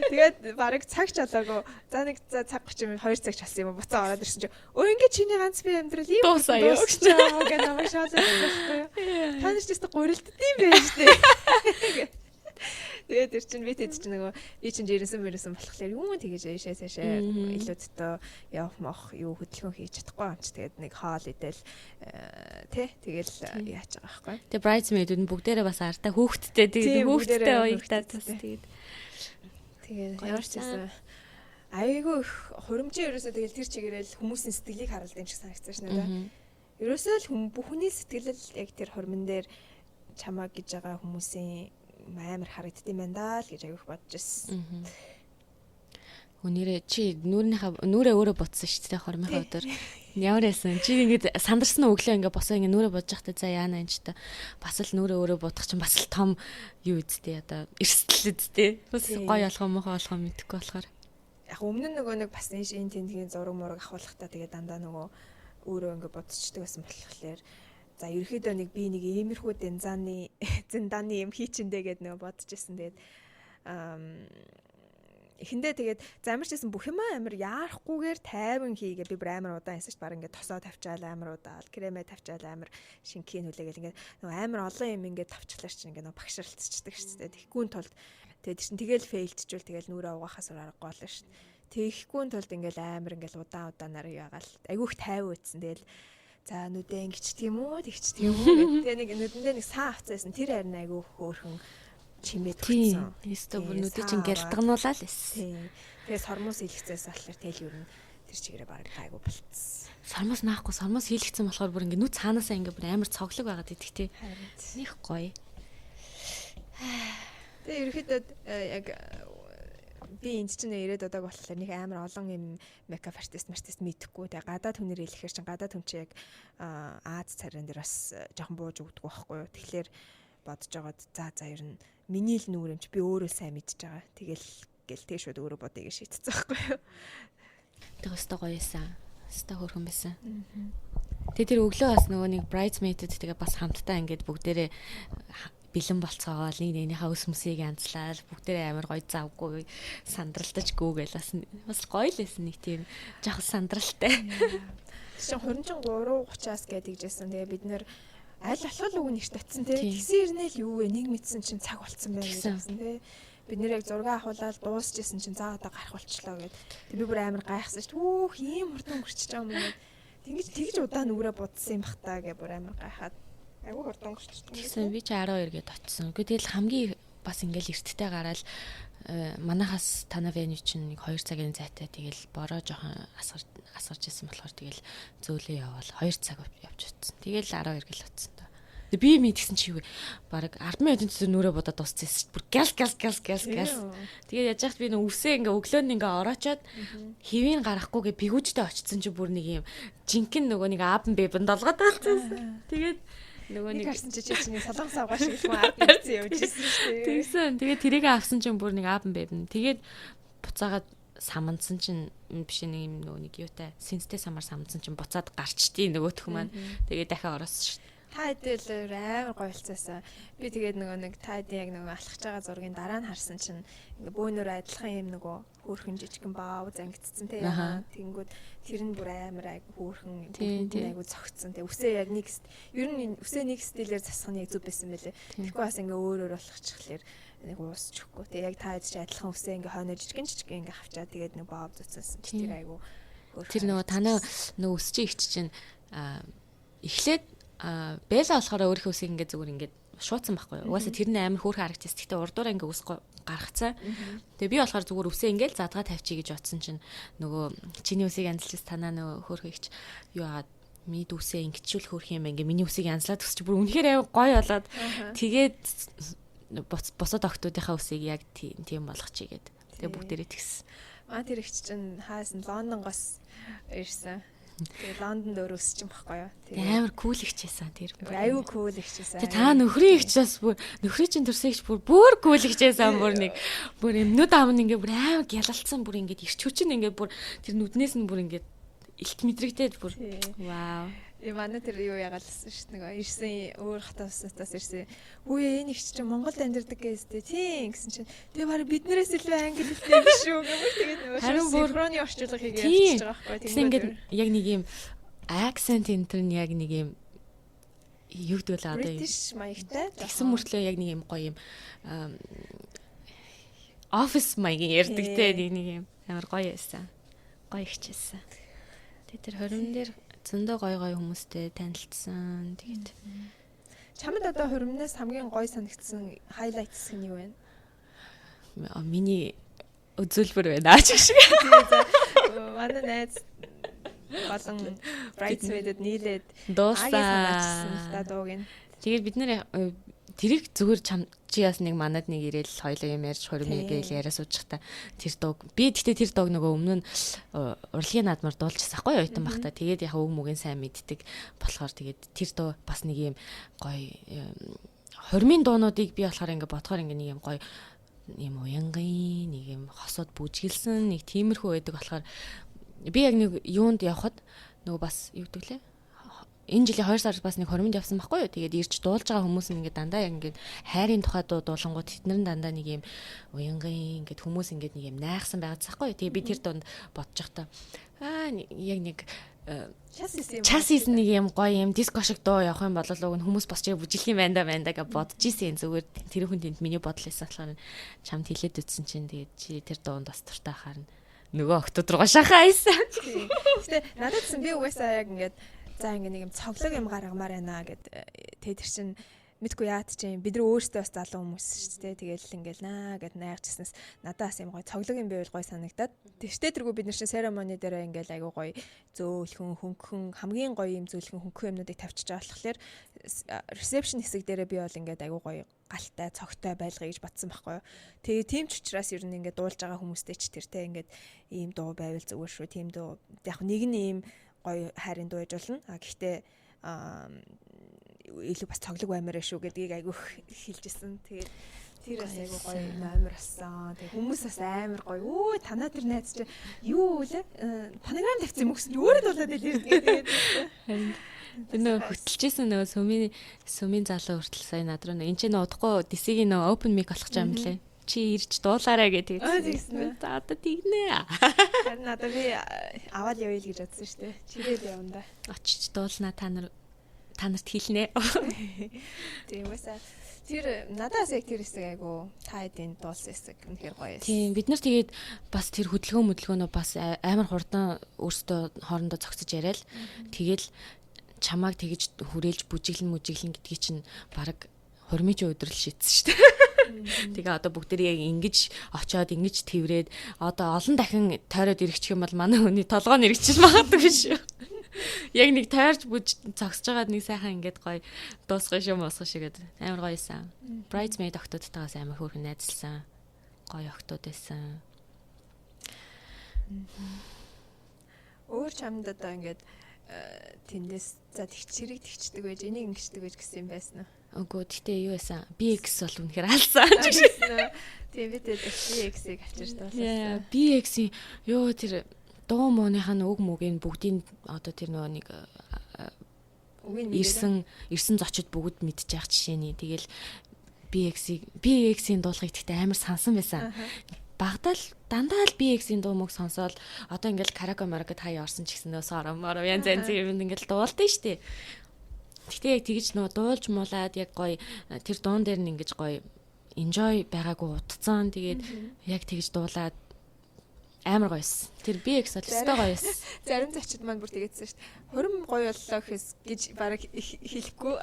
Тэгээд бараг цаг чалаагүй за нэг за цаг 30 2 цаг чалсан юм уу буцаа ороод ирсэн чи өө ингээ чиний ганц бие амьдрал ийм дуусаа юу гэж юм уу гэ намайг шоолоод байхгүй юу. Та нар ч гэсэн гурилдсан юм байж тээ. Тэгээд тэр чинь би тэд чинь нөгөө би чинь жирэнсэн мөрөөсөн болохоор юм тэгэж ийшээ цаашаа илүү төтөө явах мох юу хөдөлгөөн хийж чадахгүй юм чи тэгээд нэг хоол идэл тэ тэгэл яаж байгаа байхгүй. Тэгээд bridesmaid-үүд нь бүгдээрээ бас ардаа хүүхэдтэй тэгээд хүүхэдтэй уягдаад бас тэгээд тэгээд ямар ч байсан айгүй их хуримжийн ерөөсөө тэгэл тэр чигээрэл хүмүүсийн сэтгэлийг харуулдаг юм шиг санагдсан ш надад. Ерөөсөө л хүн бүхний сэтгэл л яг тэр хурман дээр чамаа гэж байгаа хүмүүсийн амар харагдд юм байна даа л гэж аявих бодож ирсэн. Хүнээрээ чи нүүрнийхээ нүрээ өөрөө ботсон шүү дээ хормынхаа өдөр. Ямар яасан? Чи ингээд сандарсан өглөө ингээд босоо ингээд нүрээ бодож байхдаа за яана энэ ч та бас л нүрээ өөрөө бодох чинь бас л том юу үсттэй одоо эрсдэл үсттэй. Бас гоё болох юм мохоо болох юм мэдэхгүй болохоор. Яг өмнө нь нөгөө нэг бас энэ тентгийн зураг мураг ахуулахдаа тэгээ дандаа нөгөө өөрөө ингээд бодчихдаг байсан болохоор за ерөөхдөө нэг би нэг иймэрхүү дэнзааны зэндааны юм хийчиндээ гэд нөгөө бодож исэн. Тэгээд эхэндээ тэгээд за ямар ч гэсэн бүх юм амар яарахгүйгээр тайван хийгээ би бүр амар удаан ясан ч баг ингээд тосоо тавьчаал амар удаал кремээ тавьчаал амар шинкийн хүлээгээл ингээд нөгөө амар олон юм ингээд тавчлаар чинь ингээд нөгөө багшралцчихдаг шүү дээ. Тэгэхгүй тулд тэгээд чинь тэгэл фейлдчихвэл тэгэл нүрээ угаахаас аргагүй болно шүү дээ. Тэгэхгүй тулд ингээд амар ингээд удаан удаанаар яагаал айгүйх тайван үтсэн. Тэгэл За нүдээ ингэчдэг юм уу, тэгчдэг юм уу гэх. Тэгээ нэг нүдэндээ нэг сан авцаасан. Тэр харин айгүй хөөрхөн чимээд өгсөн. Тийм. Бүр нүдээ чинь гялтгануулаа л эссэн. Тэгээ сормуус илгэцээс болохоор тэгэл ер нь тэр чигээрээ баг гайгүй болцсон. Сормуус наахгүй сормуус хийлгэцэн болохоор бүр ингээ нүд цаанаасаа ингээ бүр амар цоглог байгаад идэх тий. Них гоё. Тэгээ ерөөхдөө яг би энд чинь ирээд удааг болохоор нэг амар олон юм makeup artist мэдэхгүй. Тэгээ гадаад хүнээр хэлэхээр чинь гадаад хүн чинь яг Аз царайн дээр бас жоохон бууж өгдөг байхгүй юу. Тэгэхээр бодож байгаад за ер нь миний л нүүр юм чи би өөрөө сайн мэдж байгаа. Тэгэл гэл тэг шууд өөрөө бодъё гэж шийдсэн байхгүй юу. Тэг өстой гоё байсан. Өстой хөөрхөн байсан. Тэгээ тэр өглөө бас нөгөө нэг bridesmaid-д тэгээ бас хамтдаа ингээд бүгдээрээ бэлэн болцоогоол нэг нэгнийхээ өс мөсийг янзлаад бүгдээрээ амар гоё завгүй сандралтаж гүүгээл бас гоё л байсан нэг тийм жоохон сандралтай. Чинь 23:30-аас гэдэг жисэн. Тэгээ бид нэр аль болох үг нэгт татсан тий. Тэгсэн ирнэ л юу вэ? Нэг мэдсэн чинь цаг болцсон байна гэж бодсон тий. Бид нэр яг зураг авахулаад дуусчихсан чинь за одоо гарах болчлоо гэд. Тэг би бүр амар гайхсан шүү. Түүх ийм хурдан өнгөрчихөж байгаа юм уу? Тэгэж тэгж удаан нүрээ будсан юм бах та гэ бүр амар гайхаад. Айгу хурдан өнгөрчихсөн. Тэгсэн би чи 12 гээд очсон. Үгүй тэгэл хамгийн бас ингээл эрттэй гараал манахаас танаа venue чинь нэг 2 цагийн зайтай тэгэл бороо жоохон асгарч исэн болохоор тэгэл зөөлөө яваал 2 цаг явж утсан. Тэгэл 12 гэл утсан та. Би мэдгсэн чи юу бараг 10 минутын дотор нүрээ будаад дууссан. Бүр гял гял гял гял гял. Тэгээд яаж яхад би нөө үсээ ингээ өглөө нь ингээ ороочоод хэвийн гарахгүйгээ бигүүжтэй очсон чи бүр нэг юм жинхэнэ нөгөө нэг аабн бэбэн долгоод болсон. Тэгээд нөгөө нэг харсан чи чи нэг солонгос авгаа шиг хүн ард нэгцэн явж ирсэн шүү дээ. Тэгсэн. Тэгээд тэрийг авсан чинь бүр нэг аабн бэбэн. Тэгээд буцаагаад самандсан чинь биш нэг юм нөгөө нэг юутай синстэй самар самдсан чинь буцаад гарчтий нөгөөх маань. Тэгээд дахиад ороос шүү. Та хэдэл амар гоё болцоосаа. Би тэгээд нөгөө нэг та хэдийн яг нөгөө алхаж байгаа зургийн дараа нь харсан чинь ингээ бөөнөр адилхан юм нөгөө хөөрхөн жижигэн баав зангидсан те. Тэнгүүд тэр нь бүр амар айгу хөөрхөн айгу цогцсон те. Үсээ яг нэг ер нь үсээ нэг стилээр засах нь яг зүв байсан байлээ. Тэгэхгүй бас ингээ өөр өөр болгочихлоор нэг уусчихгүй те. Яг та хэд чи адилхан үсээ ингээ хойноо жижигэн жижигэн ингээ авчаад тэгээд нэг баав зүтсэн чи тэр айгу тэр нөгөө танаа нөгөө өсч ихч чинь эхлээд Бэла болохоор өөрийнхөө үсийг ингээд зүгээр ингээд шууцсан байхгүй юу. Угаасаа тэр нь амар хөөрхөн харагдчихсан. Гэхдээ урдуура ингээд үс гаргацсан. Тэгээ би болохоор зүгээр үсээ ингээд задгаа тавьчих гэж бодсон чинь нөгөө чиний үсийг янзлж танаа нөгөө хөөрхөн ихч юу агаад миний дүүсээ ингэчүүл хөөрх юм ингээ миний үсийг янзлаад өсч бүр үнэхээр аяа гоё болоод тэгээд бусад охтуудынхаа үсийг яг тийм болгочих гээд тэгээ бүгдээрээ тэгсэн. Маа тэр ихч чинь хаас нь Лондонгоос ирсэн. Тэгээ Лондонд өөр өссөн байхгүй юу? Тэгээ амар кул ихчээсэн тэр. Аюу кул ихчээсэн. Тэгээ та нөхрийн ихч бас бүр нөхрийн чинь төрсөн ихч бүр кул ихчээсэн бүр нэг бүр юм нүд ам нь ингээ бүр амар гялалцсан бүр ингээ ирч хүчин ингээ бүр тэр нүднээс нь бүр ингээ илт мэдрэгдээд бүр вау. Манай тэр юу ягаалсан шүү дээ. Нөгөө ирсэн өөр хотоос ирсэн. Үгүй энэ ихч чинь Монголд амьдардаг гэжтэй. Тийм гэсэн чинь тэгээ бараг биднээс илүү англи хэлтэй биш үү гэмээр тэгээд нөгөө харин бүр синхроны орчуулга хийгээ явчихж байгаа байхгүй. Тэгсэн ингээд яг нэг юм акцент энэ төр нь яг нэг юм юу гэдэг вэ одоо British маягтай. Тэгсэн мөртлөө яг нэг юм гоё юм офис маягийн ярьдаг те нэг юм амар гоё байсан. Гоё ихчээсэн. Тэгээ тэр хорим дээр зөндөө гоё гоё хүмүүстэй танилцсан. Тэгээд чамд одоо хуримнаас хамгийн гоё санагдсан хайлайт хэсэг нь юу вэ? Миний үзүүлбэр байна ч шиг. Манай найз болон bridesmaid-д нийлээд дууссан л та дууг нь. Тэгээд бид нэр тэрийг зүгээр чам чи яас нэг манад нэг ирээл хоёлоо юм ярьж хурим гээл яриа суучих та тэр дууг би тэгтээ тэр дууг нөгөө өмнө нь урлагийн наадмаар дуулчихсан хгүй ойтон бахта. Тэгээд яг үг мүгийн сайн мэддэг болохоор тэгээд тэр дуу бас нэг юм гоё хурмын дуунуудыг би болохоор ингээ бодохоор ингээ нэг юм гоё юм уянгын нэг юм хосод бүжгэлсэн нэг тиймэрхүү байдаг болохоор би яг нэг юунд явхад нөгөө бас юу гэдэг лээ энэ жилийн 2 сар бас нэг хормонд явсан байхгүй юу. Тэгээд ирж дуулж байгаа хүмүүс нь ингээд дандаа яг ингээд хайрын тухай дуу дуулангууд тэд нар дандаа нэг юм уянгын ингээд хүмүүс ингээд нэг юм найхсан байгаад байхгүй юу. Тэгээд би тэр дунд бодож байхдаа яг нэг час исэн нэг юм гоё юм диско шиг дуу явах юм бол уг нь хүмүүс босч бүжиглэх юм байна да гэж бодож исэн. Зүгээр тэр хүн тэнд миний бодол байсан болохоор чамд хэлээд үтсэн чинь тэгээд чи тэр дуунд бас дуртай хаарна. Нөгөө октод руугаа шахаа айсан. Гэтэ надад ч би угаасаа яг ингээд За ингээ нэг юм цоглог юм гаргамаар байна гэд. Тэгээ тэр чин мэдгүй яат чинь бид нар өөрсдөө бас залуу хүмүүс шүү дээ. Тэгэл ингээл наа гэд найрчснаас надад бас юм гой цоглог юм байвал гой санагдаад. Тэгштэй тэргүй бид нар чинь ceremony дээр ингээл айгуу гой зөөлхөн хөнгөн хамгийн гоё юм зөөлхөн хөнгөн юмнуудыг тавьчихж байгаа болохоор reception хэсэг дээрээ би бол ингээд айгуу гоё галтай цогтой байлгая гэж бодсон байхгүй юу. Тэгээ тийм ч учраас ер нь ингээд дуулж байгаа хүмүүстэй ч тэр те ингээд ийм дуу байвал зүгээр шүү. Тийм дуу яг нэг нь ийм гоё хайрын дуу яж болно. А гэхдээ илүү бас цоглог баймаар шүү гэдгийг айгүйх хэлжсэн. Тэгээд тэр бас айгүй гоё номер болсон. Тэгээд хүмүүс бас амар гоё. Өө танаа тэр найз чинь юу вэ? Фонограм тавьсан юм гэсэн чинь өөрөө дуулаад байлээ. Тэгээд тэр нөгөө хөтөлжсэн нөгөө сүмийн залуу хүртэл сая над руу энэ ч нөө удахгүй DC-ийн нөгөө open mic болох юм лээ. Чи ирж дуулаарай гэдэг. Тэгсэн. За одоо тэгнэ. Харин надад би аваад явъя л гэж бодсон шүү дээ. Чирээд явна да. Очиж дуулнаа та нарт хэлнэ. Тийм үсэ. Тэр надаас яг тэр хэсэг айгу та хэдийн дуулсан хэсэг үнэхээр гоё байсан. Тийм бид нар тэгээд бас тэр хөдөлгөөн мөдөлгөөнөө бас амар хурдан өөрсдөө хоорондоо зогсож яриад тэгэл чамааг тэгэж хүрээлж бүжиглэн мүжиглэн гэдгийг чинь баг хурмын өдөр л шийдсэн шүү дээ. Тэгээ одоо бүгд яг ингэж очиод ингэж тэрврээд одоо олон дахин тойроод ирчих юм бол манай хүний толгой нь эргэчих магадгүй шүү. Яг нэг тойрч бүж зогсож байгаад нэг сайхан ингээд гоё дуусгах шүү муусгах шүү гэдэг амар гоё юмсан. Bridesmaid охтуудтайгаас амар хөөрхөн найзалсан. Гоё охтууд байсан. Өөр чамд одоо ингээд тэндээс за тэгчэрийг тэгчдэг байж энийг ингэчдэг байж гэсэн юм байсан уу? Үгүй гэхдээ юу байсан? BX бол үнэхээр алсан. Тийм би тэгээд BX-ийг авчирч дуулсан. BX-ийн юу тэр дуу мууных нь үг мөгийг бүгдийн одоо тэр нөгөө нэг ирсэн зочид бүгд мэдчих жишээний. Тэгэл BX-ийн дуулахыг гэхдээ амар сансан байсан. Багадаа л дандаа л BX-ийн дуу мөг сонсоол одоо ингээл караоке маракет хаяа орсон ч гэсэн нөө сороо моро янз янз юм ингээл дуулдсан штэ. Гэхдээ яг тэгж нөө дуулж муулаад яг гоё тэр дуун дээр нь ингэж гоё enjoy байгаагүй утцсан. Тэгээд яг тэгж дуулаад амар гоёс. Тэр BX бол өстой гоёс. Зарим зочид маань бүр тэгээдсэн шүү дээ. Хурим гоё боллоо гэхээс гэж бараг хэлэхгүй.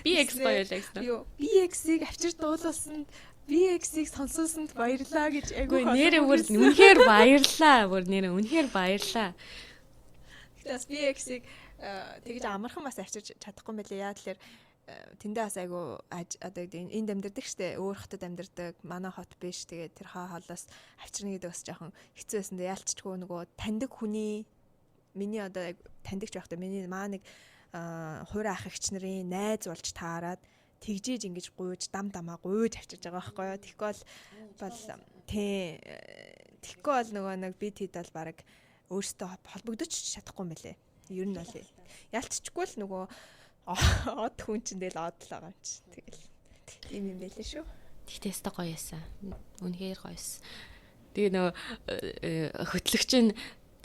BX гоё байлаа гэсэн. Юу BX-ийг авчир дуулуулсанд BX-ийг сонсуулсанд баярлаа гэж айгүй. Нэрээ бүр үнэхээр баярлаа. Бүр нэрээ үнэхээр баярлаа. Гэтэ бас BX-ийг тэгж амархан бас авчирч чадахгүй юм байлээ. Яа тэгэхээр тэндээ бас айгу одоо энд амьдардаг штэ өөр хотод амьдардаг манай хот биш тэгээд тэр хаа хоолоос авчирна гэдэг бас жоохон хэцүү байсан. Дээ яалтчгүй нөгөө таньдаг хүний миний одоо таньдагч байхдаа миний маа нэг хуурай ах эгч нарын найз болж таарад тэгжиж ингэж гуйж дам дамаа гуйж авчирж байгаа байхгүй юу. Тэгэхгүй бол тий тэгэхгүй бол нөгөө нэг би тэд бол баг өөрсдөө холбогдож чадахгүй юм байлээ. Ер нь бол ялцчихгүй л нөгөө од хүн чинь тэгэл од л байгаа юм чи. Тэгэл тийм юм байлээ шүү. Тэгтээ өстой гоё байсан. Үнэхээр гоё байсан. Тэгээ нөгөө хөтлөгч нь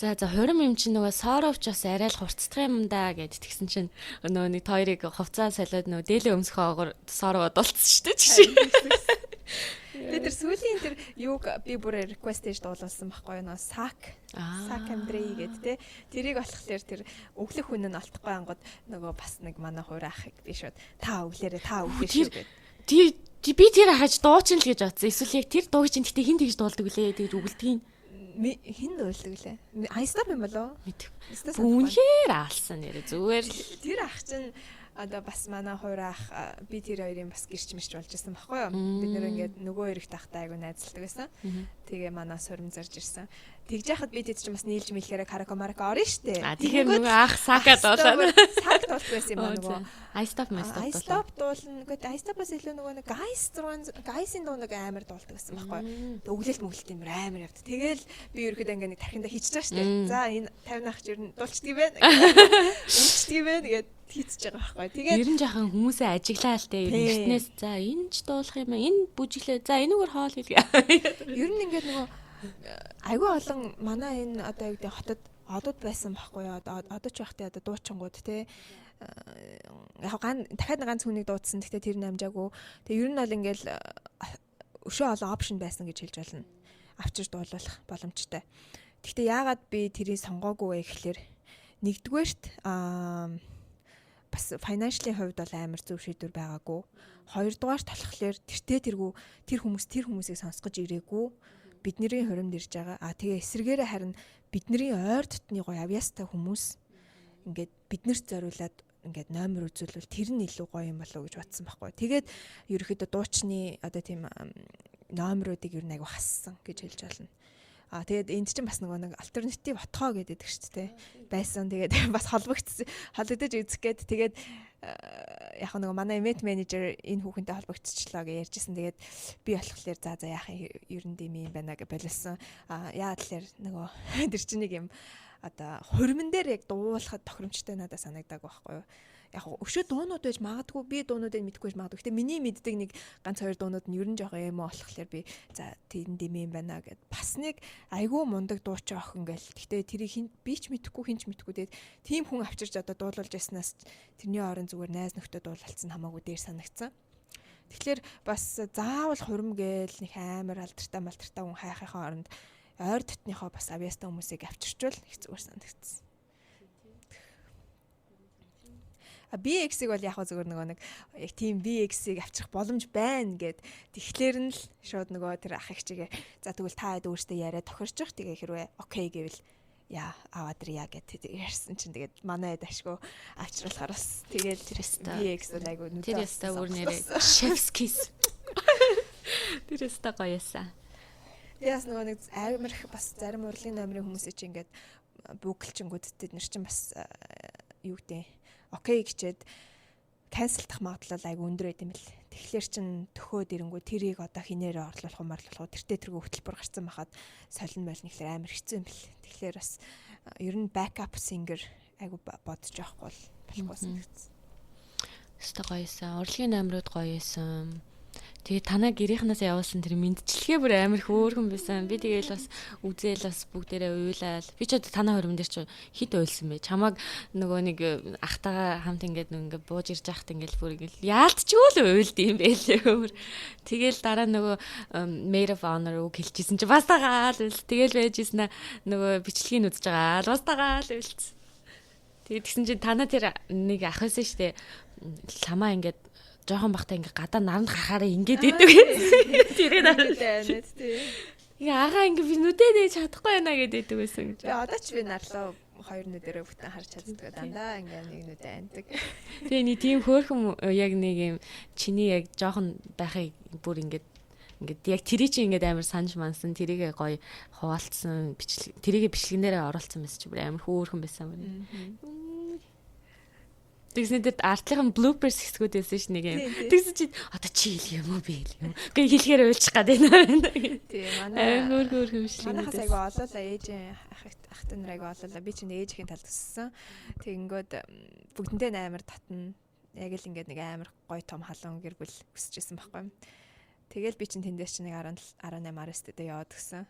за хурим юм чинь нөгөө Соровч бас арай л хурцдах юм да гэд тэгсэн чинь нөгөө нэг хоёрыг хувцаа солиод нөгөө дээлээ өмсөх оогоор Соров дуулсан шүү дээ жишээ. Тэгээ тэр сүүлийн тэр юуг би бүр request хийж дуулуулсан байхгүй юу нөө Сак Андрей гээд те тэрийг болохоор тэр өглөх хүн нь олдохгүй ангууд нөгөө бас нэг манай хувир ахыг би шууд та өглөөрэй та өглөө шүү гээд би тэр хаж дуучин л гэж бодсон. Эсвэл яг тэр дууг чинь гэтээ хин тэгж дуулдаг лээ тэгж үгэлдгийг хин дуулдаг лээ. Айстап юм болов? Мэдв. Үнэхээр аалсан нэрээ зүгээр л тэр ах чинь одоо бас манай хувир ах би тэр хоёрын бас гэрч мэрч болж исэн баггүй юу. Бид нэр ингээд нөгөө эрэгт ахтай айгу найзалдаг байсан. Тэгээ манай сурим зарж ирсэн. Тэгж яхад би тэд чинь бас нийлж мэлэхээр караоке марака орно штэ. Тэгэхээр нөгөө ах сака дуулаад сак дуулдаг байсан юм аа нөгөө. I stop my stop. I stop дуулна. Гэхдээ I stop-аас илүү нөгөө нэг guys 6 guys-ийн дуу нэг амар дуулдаг байсан байхгүй юу. Өглөөлт мөглөлт юм амар явд. Тэгэл би ерөөхдөө ингээд нэг тархиндаа хийчихэж байгаа штэ. За энэ 50 ах ч ер нь дуулчдаг юм байна. Өмчдөг юм байна гэд хийчихэж байгаа байхгүй. Тэгээд ер нь жаахан хүмүүсээ ажиглаа л те. Эртнээс за энэ ч дуулах юм аа. Энэ бүжиглээ. За энүүгээр хоол хийлгээ. Ер нь ингээд нөгөө айгүй олон манай энэ одоо юу гэдэг хотод одод байсан байхгүй юу. Одоо ч байхдаа одоо дуучингууд те. Яг дахиад ганц хүнийг дуудсан. Гэхдээ тэр нь амжаагүй. Тэгээ ер нь бол ингээл өшөө олон опшн байсан гэж хэлж болно. Авчирч дуулах боломжтой. Гэхдээ яагаад би тэрийг сонгоогүй вэ гэхлээр нэгдүгээрт бас financial-ийн хувьд бол амар зөв шийдвэр байгаагүй. Хоёрдугаарт болохоор тэртээ тэргүй тэр хүмүүс тэр хүмүүсийг сонсгож ирээгүй, бидний хуримд ирж байгаа. А тэгээ эсрэгээрээ харин бидний ойр дотны гоё авьяастай хүмүүс ингээд биднэрт зориулаад ингээд номер үзүүлвэл тэр нь илүү гоё юм болов уу гэж бодсон байхгүй. Тэгээд ерөөхдөө дуучны одоо тийм номеруудыг ер нь айгу хассан гэж хэлж болно. А тэгээд энд чинь бас нөгөө нэг альтернатив отхоо гэдэг шүү дээ. Байсан. Тэгээд бас холбогдож үзэх гээд, тэгээд яг нөгөө манай event manager энэ хүүхэнтэй холбогдчихлоо гэж ярьжсэн. Тэгээд би болохоор за за, яах юм, ер нь дэм юм байна гэж боловсон. А яа тэгэхээр нөгөө тэр чинь нэг юм одоо хурман дээр яг дуулахад тохиромжтой надад санагдааг байхгүй юу? Яг өшөө дуунууд байж магадгүй, би дуунуудыг мэдэхгүй байж магадгүй. Гэтэ миний мэддэг нэг ганц хоёр дуунууд нь ер нь жоохон emo болохоор би за, тийм дэм юм байна гэд. Бас нэг айгүй мундаг дуучин охин гэл. Гэтэ тэрийг хин би ч мэдэхгүй, хин ч мэдэхгүй. Тэгээд тийм хүн авчирч одоо дуулуулж яснаас тэрний орон зүгээр найз нөхдөд дуулалцсан хамаагүй дээр санагдсан. Тэгэхээр бас заавал хурим гээл нэг амар алдартай малдартай хүн хайхынхаа оронд ойр дотныхоо бас авьяастай хүмүүсийг авчирчвал их зүгээр санагдсан. А BX-ийг бол яг зүгээр нөгөө нэг яг тийм BX-ийг авчрах боломж байна гэд, тэгэхээр нь л шууд нөгөө тэр ах их чигээ за, тэгвэл та хэд өөртөө яриа тохирчих, тэгээ хэрвээ okay гэвэл яа аваад ирья гэд ярьсан чинь тэгээд манай хэд ашгүй авчруулахаар бас тэгээд тэр өстой BX бол айгу нүдэ тэр өстой бүр нэрээ chef's kiss, тэр өстой гоё ясан. Яас нөгөө нэг амар их бас зарим урлагийн номерын хүмүүсийг чи ингээд book лчингүүд тэд нар чинь бас юу гэдэг, okay гэчээд cancel дах магадлал айгу өндөр байд юм бэл. Тэгэхээр чин төхөөд ирэнгүү тэрийг одоо хинээрээ орлуулах уу, марлуулах уу, тэртээ тэргүй хөтөлбөр гарцсан байхад солино болно гэхлээр амар хэцүү юм бэл. Тэгэхээр бас ер нь backup singer айгу бодож явахгүй бол болохгүй санагдсан. Өстой гоёсэн. Урлагийн номерууд гоёсэн. Тэгээ танаа гэрийнхнаас явуулсан тэр мэдчилгээ бүр амар хөөрхөн байсан. Би тэгээл бас үзээл, бас бүгдээрээ уйлаал. Би ч одоо танаа хөрөм дээр чи хит уйлсан бэ. Чамааг нөгөө нэг ахтайгаа хамт ингээд нэг ингээд бууж ирж байхад ингээд бүр ингээд яалтчгүй л уйлд юм байлээ өөр. Тэгээл дараа нөгөө Maid of Honor үг хэлчихсэн чи бас тагаал уйл. Тэгээл байж ийсэн нөгөө бичлэгийг үзэж байгаа л бас тагаал уйлцсан. Тэгээд тэгсэн чинь танаа тэр нэг ах байсан штэ. Ламаа ингээд жоохон бахта ингээ гадаа наранд гарахаараа ингээд идэг гэсэн. Тэрийг дараа. Ингээ агаа ингээ би нүдээ нээж чадахгүй байна гэдэг идэг байсан гэж. Би одоо ч би нарлаа хоёр нүдэрээ бүтэн харж чаддаг, дандаа ингээ нэг нүдээ андаг. Тэгээ нэг тийм хөөрхөн яг нэг юм чиний яг жоохон байхыг бүр ингээд ингээд яг тэрий чи ингээд амар санаж мансан, тэрийгэ гоё хуваалцсан бичлэг, тэрийгэ бичлэгнээрээ оруулсан байсан чи бүр амар хөөрхөн байсан юм. Тэгсэн дээр артлын bloopers хэсгүүд байсан ш нэг юм. Тэгсэн чи одоо чи хэлэх юм уу, би хэлэх юм. Үгүй, хэлэхээр уйлчих гад байна. Тийм, манай өөр өөр хэмжлэг. Манайхаас айгу олоолаа, ээжийн ах ах нар айгу олоолаа. Би чинь ээжийн талд өссөн. Тэгэнгүүт бүгдэндээ амар татна. Яг л ингээд нэг амар гой том халуун гэр бүл өсөжсэн байхгүй. Тэгэл би чинь тэндээс чинь нэг 10 18 19 тэдээ яваад гисэн.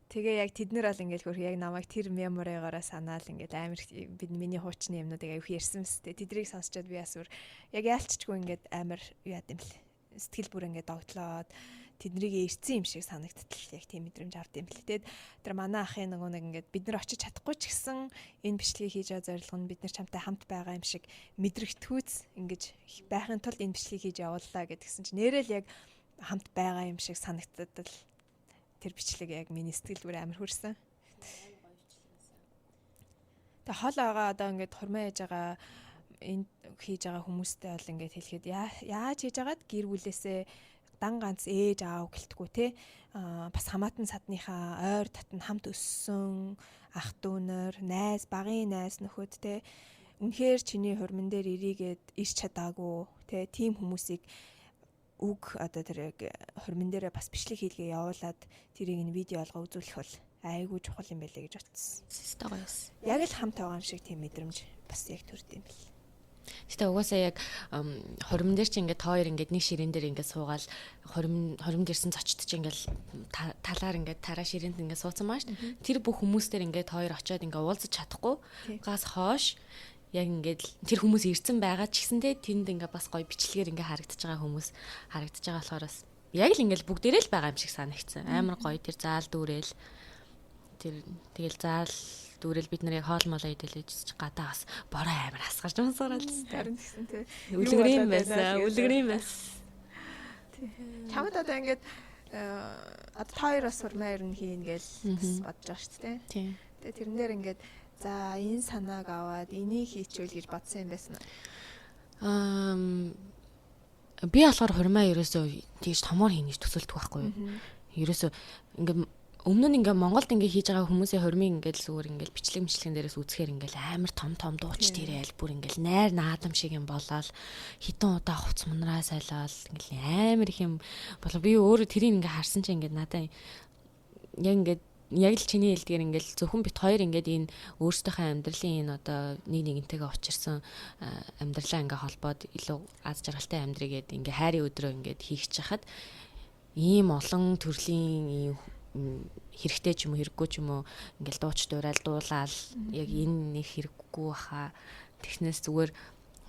Тэгээ яг тэд нар бол ингээл хөрх яг намайг тэр memory гоороо санаал ингээл амар бид миний хуучны юмнуудыг аюух ярьсан мэт. Тэдрийг сонсчоод би бас бүр яг яалччгүй ингээд амар яад юм бэл. Сэтгэл бүр ингээд догтлоод тэднийг ирсэн юм шиг санагдтал, яг тийм мэдрэмж авд юм бэл. Тэгээд тэр манай ахын нөгөө нэг ингээд бид нар очиж чадахгүй ч гэсэн энэ бичлэгийг хийж байгаа зорилго нь бид нар чамтай хамт байгаа юм шиг мэдрэгтгүүц ингэж байхын тулд энэ бичлэгийг хийж явууллаа гэдгсэн чинь нэрэл яг хамт байгаа юм шиг санагдтал тэр бичлэг яг миний сэтгэл бүр амар хүрсэн. Тэгээ хол байгаа одоо ингээд хурмаа яаж байгаа энэ хийж байгаа хүмүүстэй бол ингээд хэлэхэд яаж хийж байгаад гэр бүлээсээ дан ганц ээж аав гэлтгүү те, бас хамаатан садныхаа ойр татн хамт өссөн ах дүү нар, найз, багын найз нөхөд те, үнэхээр чиний хурман дээр ирийгээд ирч чадаагүй те, тийм хүмүүсийг үг одоо тэр яг хурман дээрээ бас бичлэг хийлгээ явуулаад тэрийг нь видео олгоо үзүүлэх бол айгүй чухал юм байлээ гэж бодсон. Систэ гоё байсан. Яг л хамт байгаа юм шиг тийм мэдрэмж бас яг төрд юм бэл. Гэтэ угаасаа яг хурим дээр чи ингээд хоёр ингээд нэг ширээн дээр ингээд суугаал, хурим хурим дэрсэн зочд чи ингээд талаар ингээд тараа ширээнд ингээд сууцсан маш. Тэр бүх хүмүүс дээр ингээд хоёр очиод ингээд уулзах чадахгүй гаас хоош яг ингээд тэр хүмүүс ирсэн байгаа ч гэсэндээ тэнд ингээд бас гоё бичлэгээр ингээд харагдаж байгаа хүмүүс харагдаж байгаа болохоор бас яг л ингээд бүгдээрээ л байгаа юм шиг санагдсан. Амар гоё тэр заал дүүрэл тэр тэгэл заал дүүрэл бид нар яг хоол молоо идэлээж чи гадаа бас бороо амар асгарч мансгарал. Харин тэгсэн тий. Үлгэрийн байсан. Үлгэрийн байсан. Тий. Чамд одоо ингээд одоо та хоёр бас хурмаа ер нь хийн гээл бас бодож байгаа шүү дээ. Тий. Тэгээ тэрэн дээр ингээд за энэ санааг аваад энийг хийчихвэл гэж бодсон юм байсан уу? Би болохоор хурмаа ерөөсөө тэгж томоор хийнэ гэж төсөөлдөг байхгүй юу? Ерөөсөө ингээд өмнө нь ингээ Монголд ингээ хийж байгаа хүмүүсийн хурмыг ингээл зүгээр ингээл бичлэг мичлэгэн дээрээс үзэхээр ингээл амар том том дууч тэрэл бүр ингээл найр наадам шиг юм болоод хитэн удаа хувц мунраа солиол ингээл амар их юм болоо. Би өөрөө тэрийг ингээ харсан чинь ингээд надаа яг ингээд яг л чиний хэлдгээр ингээл зөвхөн бит хоёр ингээд энэ өөрсдийнхээ амьдралын энэ одоо нэг нэгнтэйгээ учирсан амьдралаа ингээ холбоод илүү аз жаргалтай амьдрыгээд ингээ хайрын өдрөө ингээд хийх чахад ийм олон төрлийн ийм хэрэгтэй ч юм уу хэрэггүй ч юм уу ингээл дууч дуурал дуулаал яг энэ нэг хэрэггүй баха. Тэгснээс зүгээр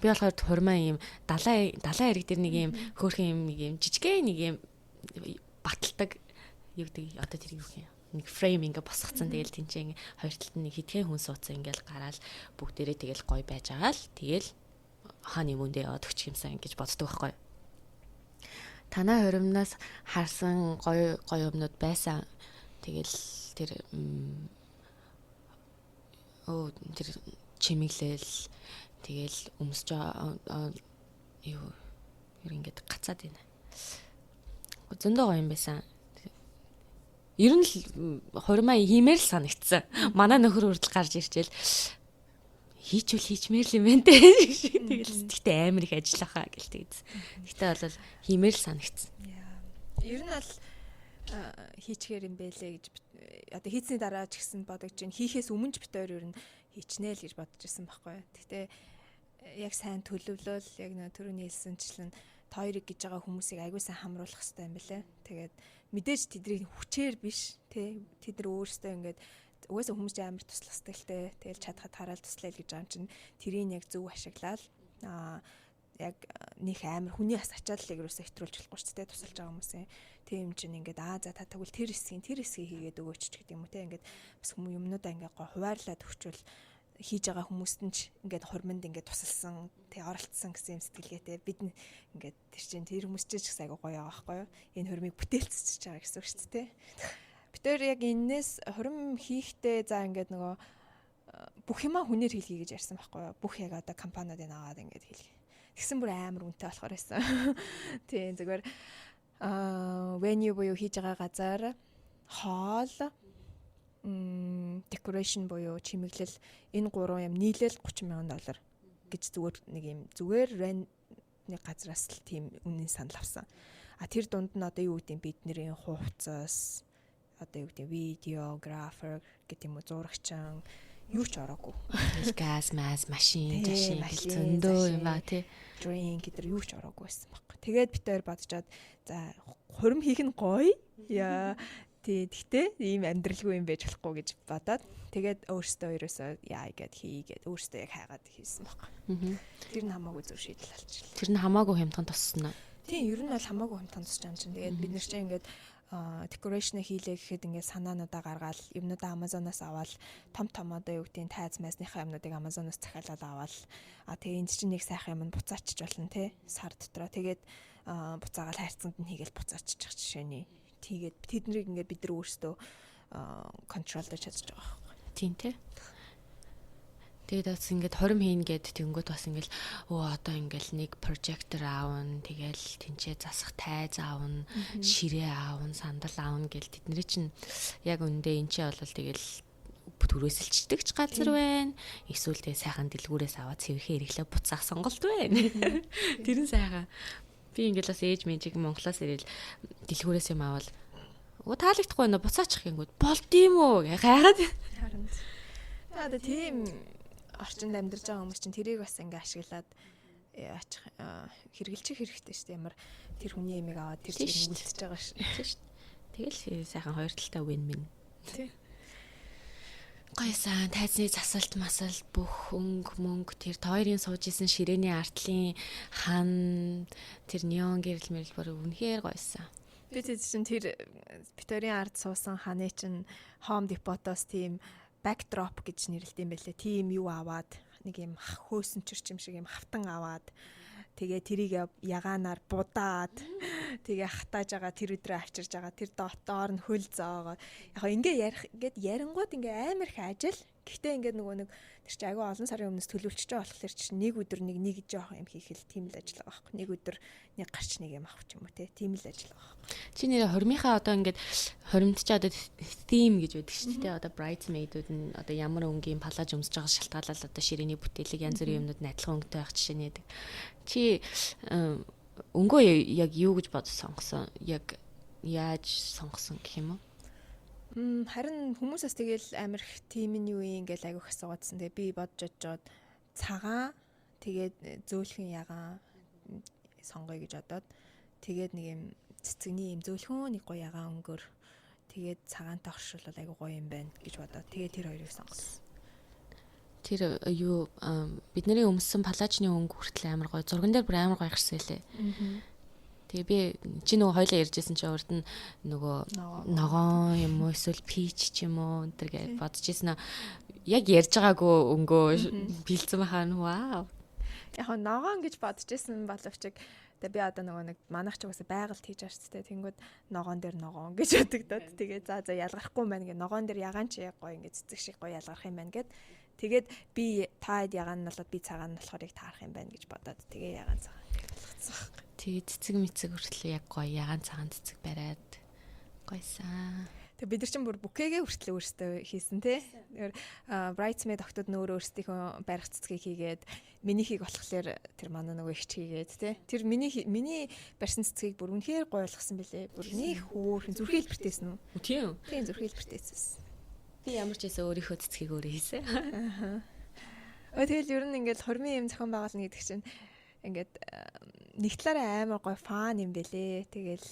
би болохоор хурмаа ийм далайн далайн хэрэг дээр нэг ийм хөөрхөн юм нэг ийм жижигхэн нэг ийм баталдаг юу гэдэг одоо тэр юу юм нэг frame ингээ босгоцсон. Тэгэл тэнцээ ингээ хоёр талд нь нэг хитгэн хүн суудсан ингээл гараал бүгдээрээ тэгэл гой байж байгаа л тэгэл хааны мөндөө яваад өгчих юмсан гэж боддог байхгүй. Танай хуримнаас харсан гоё гоё юмнууд байсан. Тэгэл тэр тэр чимэглэл тэгэл өмсөж юу ер ингээд гацаад байна. Зөндөө гоё юм байсан. Ер нь л хурмаа хиймээр л санагдсан. Манай нөхөр хүртэл гарч ирчээл хийчвэл хийчмээр л юм байна те. Тэгэл тэгтээ амар их ажиллахаа гэл тэгсэн. Тэгтээ бол хиймээр л санагдсан. Ер нь бол хийчгээр юм бэлээ гэж одоо хийцний дараа ч гэсэн бодож чинь хийхээс өмнө ч бит хоёр ер нь хийчнэ л гэж бодож ирсэн байхгүй. Тэгтээ яг сайн төлөвлөөл яг нөө түрүүний хэлсэнчлэн та хоёрыг гэж байгаа хүмүүсийг аягүй сайн хамруулах хэрэгтэй юм бэлээ. Тэгээд мэдээж тэдний хүчээр биш тий тэд нар өөрсдөө ингээд угаасаа хүмүүс ч амар туслах хэрэгтэй. Тэгэл чадхад хараал туслая л гэж байгаа юм чинь тэрийг яг зөв ашиглаад яг нөх амар хүний бас ачааллыг юусаа хэтрүүлж болохгүй шүү дээ тусалж байгаа хүмүүсийн. Тийм чинь ингээд аа за та тэгвэл тэр хэсгийн тэр хэсгийг хийгээд өгөөч ч гэдэг юм уу те ингээд бас хүмүүс юмнуудаа ингээд гоо хуваарлаад өгчвөл хийж байгаа хүмүүст нь ч ингээд хурманд ингээд тусалсан тий оролцсон гэсэн юм сэтгэлгээтэй бид ингээд тэр чинь тэр хүмүүс ч гэсэн айгу гоё байгаа байхгүй юу, энэ хурмыг бүтээлцэж байгаа гэсэн үг шүү дээ. Бид тэр яг энэс хурим хийхдээ за ингээд нөгөө бүх юмаа хүнээр хийлгэе гэж ярьсан байхгүй юу, бүх яг одоо компаниудын аваад ингээд хийлгэе. Тэгсэн бүр амар үнэтэй болохоор байсан. Тийм зүгээр venue буюу хийж байгаа газар, хоол, decoration буюу чимэглэл, энэ гурван юм нийлээл 30 мянган доллар гэж зүгээр нэг юм зүгээр rent-ний газраас л тийм үнийн санал авсан. А тэр дунд нь одоо юу гэдэг бидний хувцас одоо юу гэдэг videographer гэдэг юм уу, зурагчин юу ч ороогүй. Газ, маз, машин, жашин гэл зөндөө юм ба тий. Drink гэдэг юу ч ороогүй байсан байхгүй. Тэгээд бид хоёр бодчоод за хурим хийх нь гоё. Яа тий тэгтээ ийм амьдралгүй юм байж болохгүй гэж бодоод тэгээд өөртөө ерөөсөө яа гэд хийгээд өөртөө яг хайгаад хийсэн байхгүй. Тэр нь хамаагүй зөв шийдэл болчихлоо. Тэр нь хамаагүй хямдхан туссан уу? Тийм, ер нь бол хамаагүй хямдхан тусч байгаа юм чинь. Тэгээд бид нар чинь ингээд decoration хийлээ гэхэд ингээд санаануудаа гаргаал юмнуудаа Amazon-оос аваад том том одоо юу гэдгийг тайз майзныхаа юмнуудыг Amazon-оос захиалаад аваад тэгээ энд чинь нэг сайхан юм буцаачч болно те сар дотроо тэгээд буцаагаал хайрцагт нь хийгээл буцааччих жишээний. Тэгээд тэднийг ингээд бид нар өөрсдөө control-дож чадж байгаа байхгүй. Тийм те. Тэгээд бас ингээд хорим хийн гээд тэнгүүт бас ингээд өө одоо ингээд нэг прожектор аавна, тэгэл тэнцээ засах тайз аавна, ширээ аавна, сандал аавна гэл тэдний чинь яг үндэ энэ чи бол тэгэл түрээсэлчдэг ч газар байна. Эсвэл тэгээ сайхан дэлгүүрээс аваад цэвэрхэн эргэлээ буцаах сонголт байна. Тэр нь сайхан. Би ингээд бас ээж мэжиг Монголоос ирэл дэлгүүрээс юм авал өө таалагдахгүй байна буцаачих гингүүд болд юм уу гэ гайхаад. Харин. Одоо тийм орчинд амьдарч байгаа хүмүүс чинь тэрийг бас ингээ ашиглаад ачих хэрэгжилчих хэрэгтэй шүү дээ. Ямар тэр хүний ямиг аваад тэр чигээр нүгэлтэж байгаа шүү. Тийм шүү. Тэгэл сайхан хоёр талтай win win. Тий. Гойсан тайзны засалт масалт бүх өнгө мөнгө тэр хоёрын сууж исэн ширээний артлын хан тэр неон гэрэл мэрэл бүр үнэхээр гойсон. Би тэр чинь тэр Викторийн ард суусан ханы чинь Home Depot-оос тийм backdrop гэж нэрлэдэг юм байлээ. Тийм юу аваад, нэг юм хөөсөнчөрч юм шиг юм хавтан аваад, тэгээ тэрийг ягаанаар будаад, тэгээ хатааж байгаа, тэр өдрөө авчирж байгаа, тэр доор нь хөл зоогоо. Яг ингээ ярих, ингээд ярингууд ингээ амар их ажил. Гэхдээ ингээд нөгөө нэг тэр чинь айгүй олон сарын өмнөөс төлөвлөж байгаа болохоор чинь нэг өдөр нэг нэг жоохон юм хийх л тийм л ажил байгаа байхгүй. Нэг өдөр нэг гарч нэг юм авах ч юм уу те. Тийм л ажил байгаа байхгүй. Чи нэрээ хормынхаа одоо ингээд хоримд чи одоо theme гэж байдаг шүү дээ. Одоо bridesmaid-ууд нь одоо ямар өнгийн палаж өмсөж байгаа шалтгаалал одоо ширээний бүтээлэг, янз бүрийн юмнууд нь адилхан өнгөтэй байх жишээ нэдэг. Чи өнгөө яг юу гэж бодож сонгосон? Яг яаж сонгосон гэх юм уу? Харин хүмүүсээс тэгэл амар их тийм нь юу юм ингээл айгүйх асуугаадсан. Тэгээ би бодож бодож цагаан, тэгээд зөөлхөн ягаан сонгоё гэж бодоод, тэгээд нэг юм цэцэгний юм зөөлхөн нэг гоё ягаан өнгөөр, тэгээд цагаантай оршуулвал айгүй гоё юм байна гэж бодоод, тэгээд тэр хоёрыг сонгосон. Тэр юу, бидний өмссөн палаажны өнгө хүртэл амар гоё. Зурган дээр бүр амар гоё гарсан байлээ. Тэгээ би чи нөгөө хоёлаа ярьжсэн чи урд нь нөгөө ногоон юм уу эсвэл peach ч юм уу энэ төр гэж бодож ирсэн. Яг ярьж байгаагүй өнгөө бэлдсэн байхаа нь вау. Яг ногоон гэж бодож исэн боловч тэгээ би одоо нөгөө нэг манайх ч угаасаа байгальд хийж байгаа шүү дээ. Тэнгүүд ногоон дээр ногоон гэж бодогдоод, тэгээ за за ялгархгүй юм байна гэ, ногоон дээр ягаан чи яг гоё ингэ цэцэг шиг гоё ялгарх юм байна гэд. Тэгээд би таад ягаан нь болоод би цагаан нь болохоор яг таарах юм байна гэж бодоод, тэгээ ягаан цагаан гэж болгоцсон байхгүй. Тэгээ цэцэг мэцэг хүртэл яг гоё ягаан цагаан цэцэг бариад гойсан. Тэгээ бид нар чинь бүр bouquet-гээ хүртэл өөрсдөө хийсэн тий. Тэгэхээр bridesmaid охтууд нөөрэ өөрсдийнхөө барих цэцгийг хийгээд, минийхийг болохоор тэр манай нөгөө ихч хийгээд тий. Тэр миний миний барьсан цэцгийг бүр үнэхээр гоё болгосон бэлээ. Бүр нэг хөөрхөн зүрхээ хэлбэртэйсэн үү? Тийм. Тийм, зүрхээ хэлбэртэйсэн. Би ямар ч байсан өөрийнхөө цэцгийг өөрөө хийсэн. Аа. Тэгэл ер нь ингээд хормын юм зохион байгуулна гэдэг чинь ингээд нэг талаараа амар гоё fun юм бэлээ. Тэгэл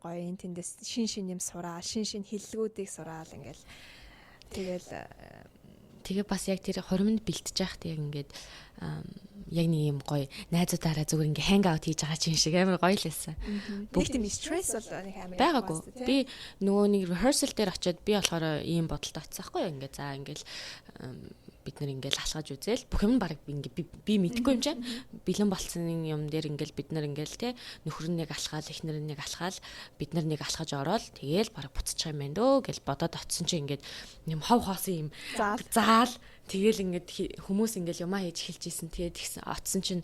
гоё энэ тэндээс шин шин юм сураа, шин шин хэллэгүүдийг сураал ингээл тэгэл. Тэгээ бас яг тэр хоримонд бэлтэж байхад яг ингээд яг нэг юм гоё найзуудаараа зүгээр ингээ hang out хийж байгаа чинь шиг амар гоё л байсан. Нэг тийм стресс бол нэг амар байгаагүй. Би нөгөө нэг rehearsal дээр очиод би болохоор ийм бодолтой очсон байхгүй юу. Ингээ за ингээл бид нар ингээл алхаж үзээл бүх юм баг ингээ би мэдэхгүй юм чинь бэлэн болцсон юм дээр ингээл бид нар ингээл те нөхөр нь нэг алхаал, эхнэр нь нэг алхаал, бид нар нэг алхаж ороод тэгээл баг буцчих юм байна дөө гэж бодоод очсон чинь ингээд юм хов хоосон юм заал, тэгээл ингээд хүмүүс ингээл юмаа хийж эхэлж исэн. Тэгээд тэгсэн очсон чинь